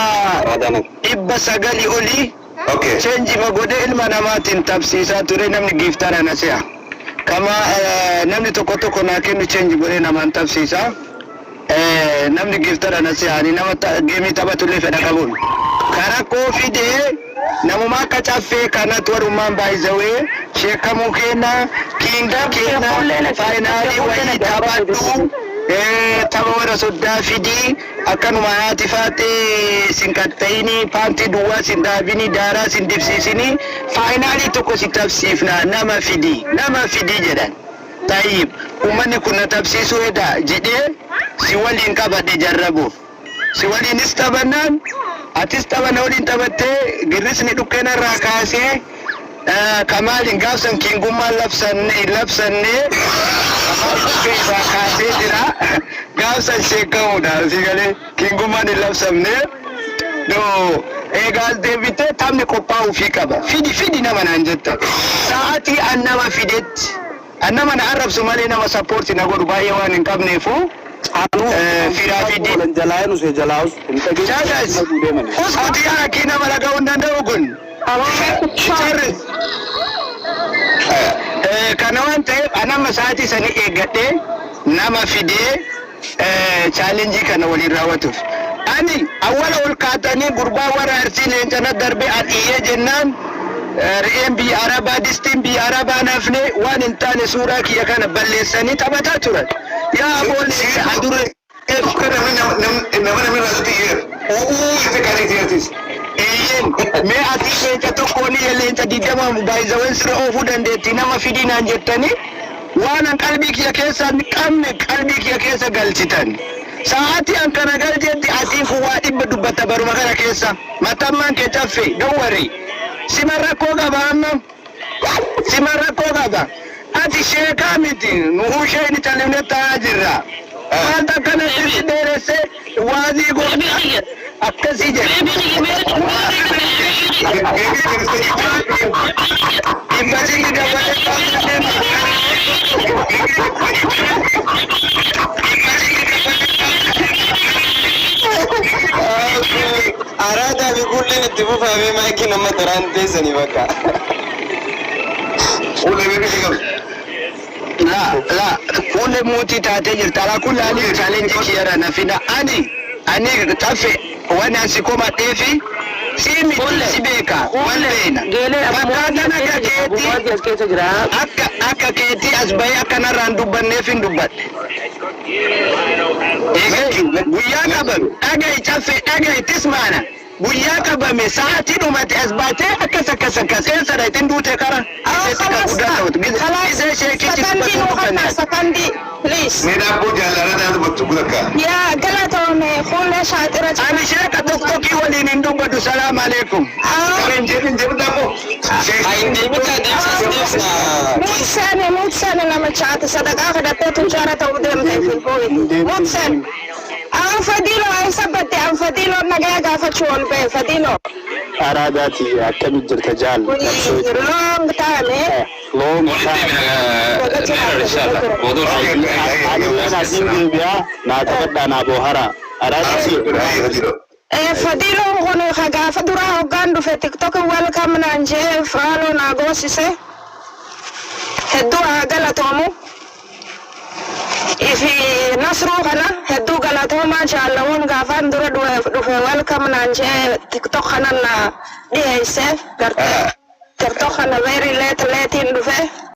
900 olii change ma godhee ilma namaatiin tapsiisaa ture. Namni giiftara na se'a. Kama namni tokko tokko naa kennu change godhee namaan tapsiisa. Namni giiftara na se'a, ani nama game taphatullee fedha qabuun. Karaa koo fidee namuma akka caffee kanatti warummaan baay'isawee sheekamuu kenna, kiinga kenna, final wayii taphadhu, tapha warra soddaa fidii, akkanuma haati faatee sin qaxxayinii, paantii duwwaa sin dhaabinii, daaraa sin dibsiisinii, final tokko si tapsiifna, nama fidii, nama fidii jedhan. Tayyib, uummanni kun na tapsiisuu heda jedhee si waliin qabadhe jarrabuuf. Si waliinis taphannaan atis tapha na waliin taphattee girrisni dhukkeenarraa irraa kaasee kamaaliin gaafsan kingummaan labsanne labsanne, kamaal dhukkee irraa kaasee jira gaafsan sheekamuudha. Si galee kingummaan hin labsamne. No, eegaas deebitee taphni qophaa'uufii qaba. Fidi, fidi nama naan jetta. Sa'aatii an nama fidetti an nama na arrabsu malee nama support na godhu baay'ee waan hin qabneefu firaa fidi. Jaajas, uskuti yaa rakkii nama dhaga'uu hin danda'u kun. Charris. Kana waan ta'eef an amma sa'aatii sanii eeggadhee nama fidee challenge kana waliin raawwatuuf. Ani awwala ol kaatanii gurbaa warra Arsii leencana darbee an iyyee jennaan, re'een biyya Arabaa, distiin biyya Arabaa nafne waan hin taane suuraa kiyya kana balleessanii taphataa turan. Yaa aboon adurree. Nama namni irraa xiyyeer. U'uu itti kan itti artis. Eeyyeen, mee ati leenca tokkoon leenca 20 baay'isawwan sirra oofuu dandeetti, nama fidii naan jettanii waan an qalbii kiyya keessa hin qabne qalbii kiyya keessa galchitan. Sa'aatii an kana galchetti atiin kun waa 100 dubbatta baruma kana keessa. Matammaan kee caffe, don't worry. Sima rakkoo qaba amma. Sima rakkoo qaba. Ati sheekaa miti, nuhuu sheekni califne taa'aa jirra. Maal akkanatti si dheeresse waazii godha akkasii jedhe. Dhibba sitti dabalee baasuu. Araadaa fi kulliin itti fufamee maayikii nama taraan teessanii bakka. Fuula beebii qabu. La la, kulle muutii taatee jirta. Alaa kulle ani challenge kiyyarra na fida. Ani taffe waan an si komadheefi si miti, si beeka, wal beena. Fakkaataan akka keetii as keessa jira. Akka keetii as bahee akka narraan dubbanneef hin dubbadhe. Egaa guyyaa qabame dhaga'i, caffee dhaga'i, tismaana guyyaa qabame sa'aatii dhumate as baatee akkas akkas akkas eessadha ittiin duute kara iseetti kan guddaa ta'utu gisee sheekichi Sakandii dubbatu nu dubbanne. hanna sakandii, please. Mee daabboo jaalala dubbatu gudakka. Yaa galatoome fuula shaaxira. Ani sheeka tokkokii waliin hin dubbatu, salaam alaikum. Hin jedhin jedhu daabboo. Hin deemita, deemsa deemsa. Mute seene, mute seene, namicha ati sadaqaa kadhattee tujaara ta'uu deemtee fi mute seene. An Fadiiloo eessa batte? An Fadiiloo nagaa gaafachuu ol ba'e, Fadiiloo. Araadaati, akkamit jirta jaal? Long time, eh? Long time. Ani asiin deebi'aa, naa taphadhaa, naa boohara. Araadaati. Fadiiloon kun ka gaafa duraa hoggaan dhufe TikTok welcome naan jee follow naa goosise. Hedduu haa galatoomu. Ifi Nasruu kana hedduu galatoomaa, jaallawoon gaafaan dura dhufe welcome naan jee TikTok kana na dhiheesse gartee. TikTok kana very late latein dhufe.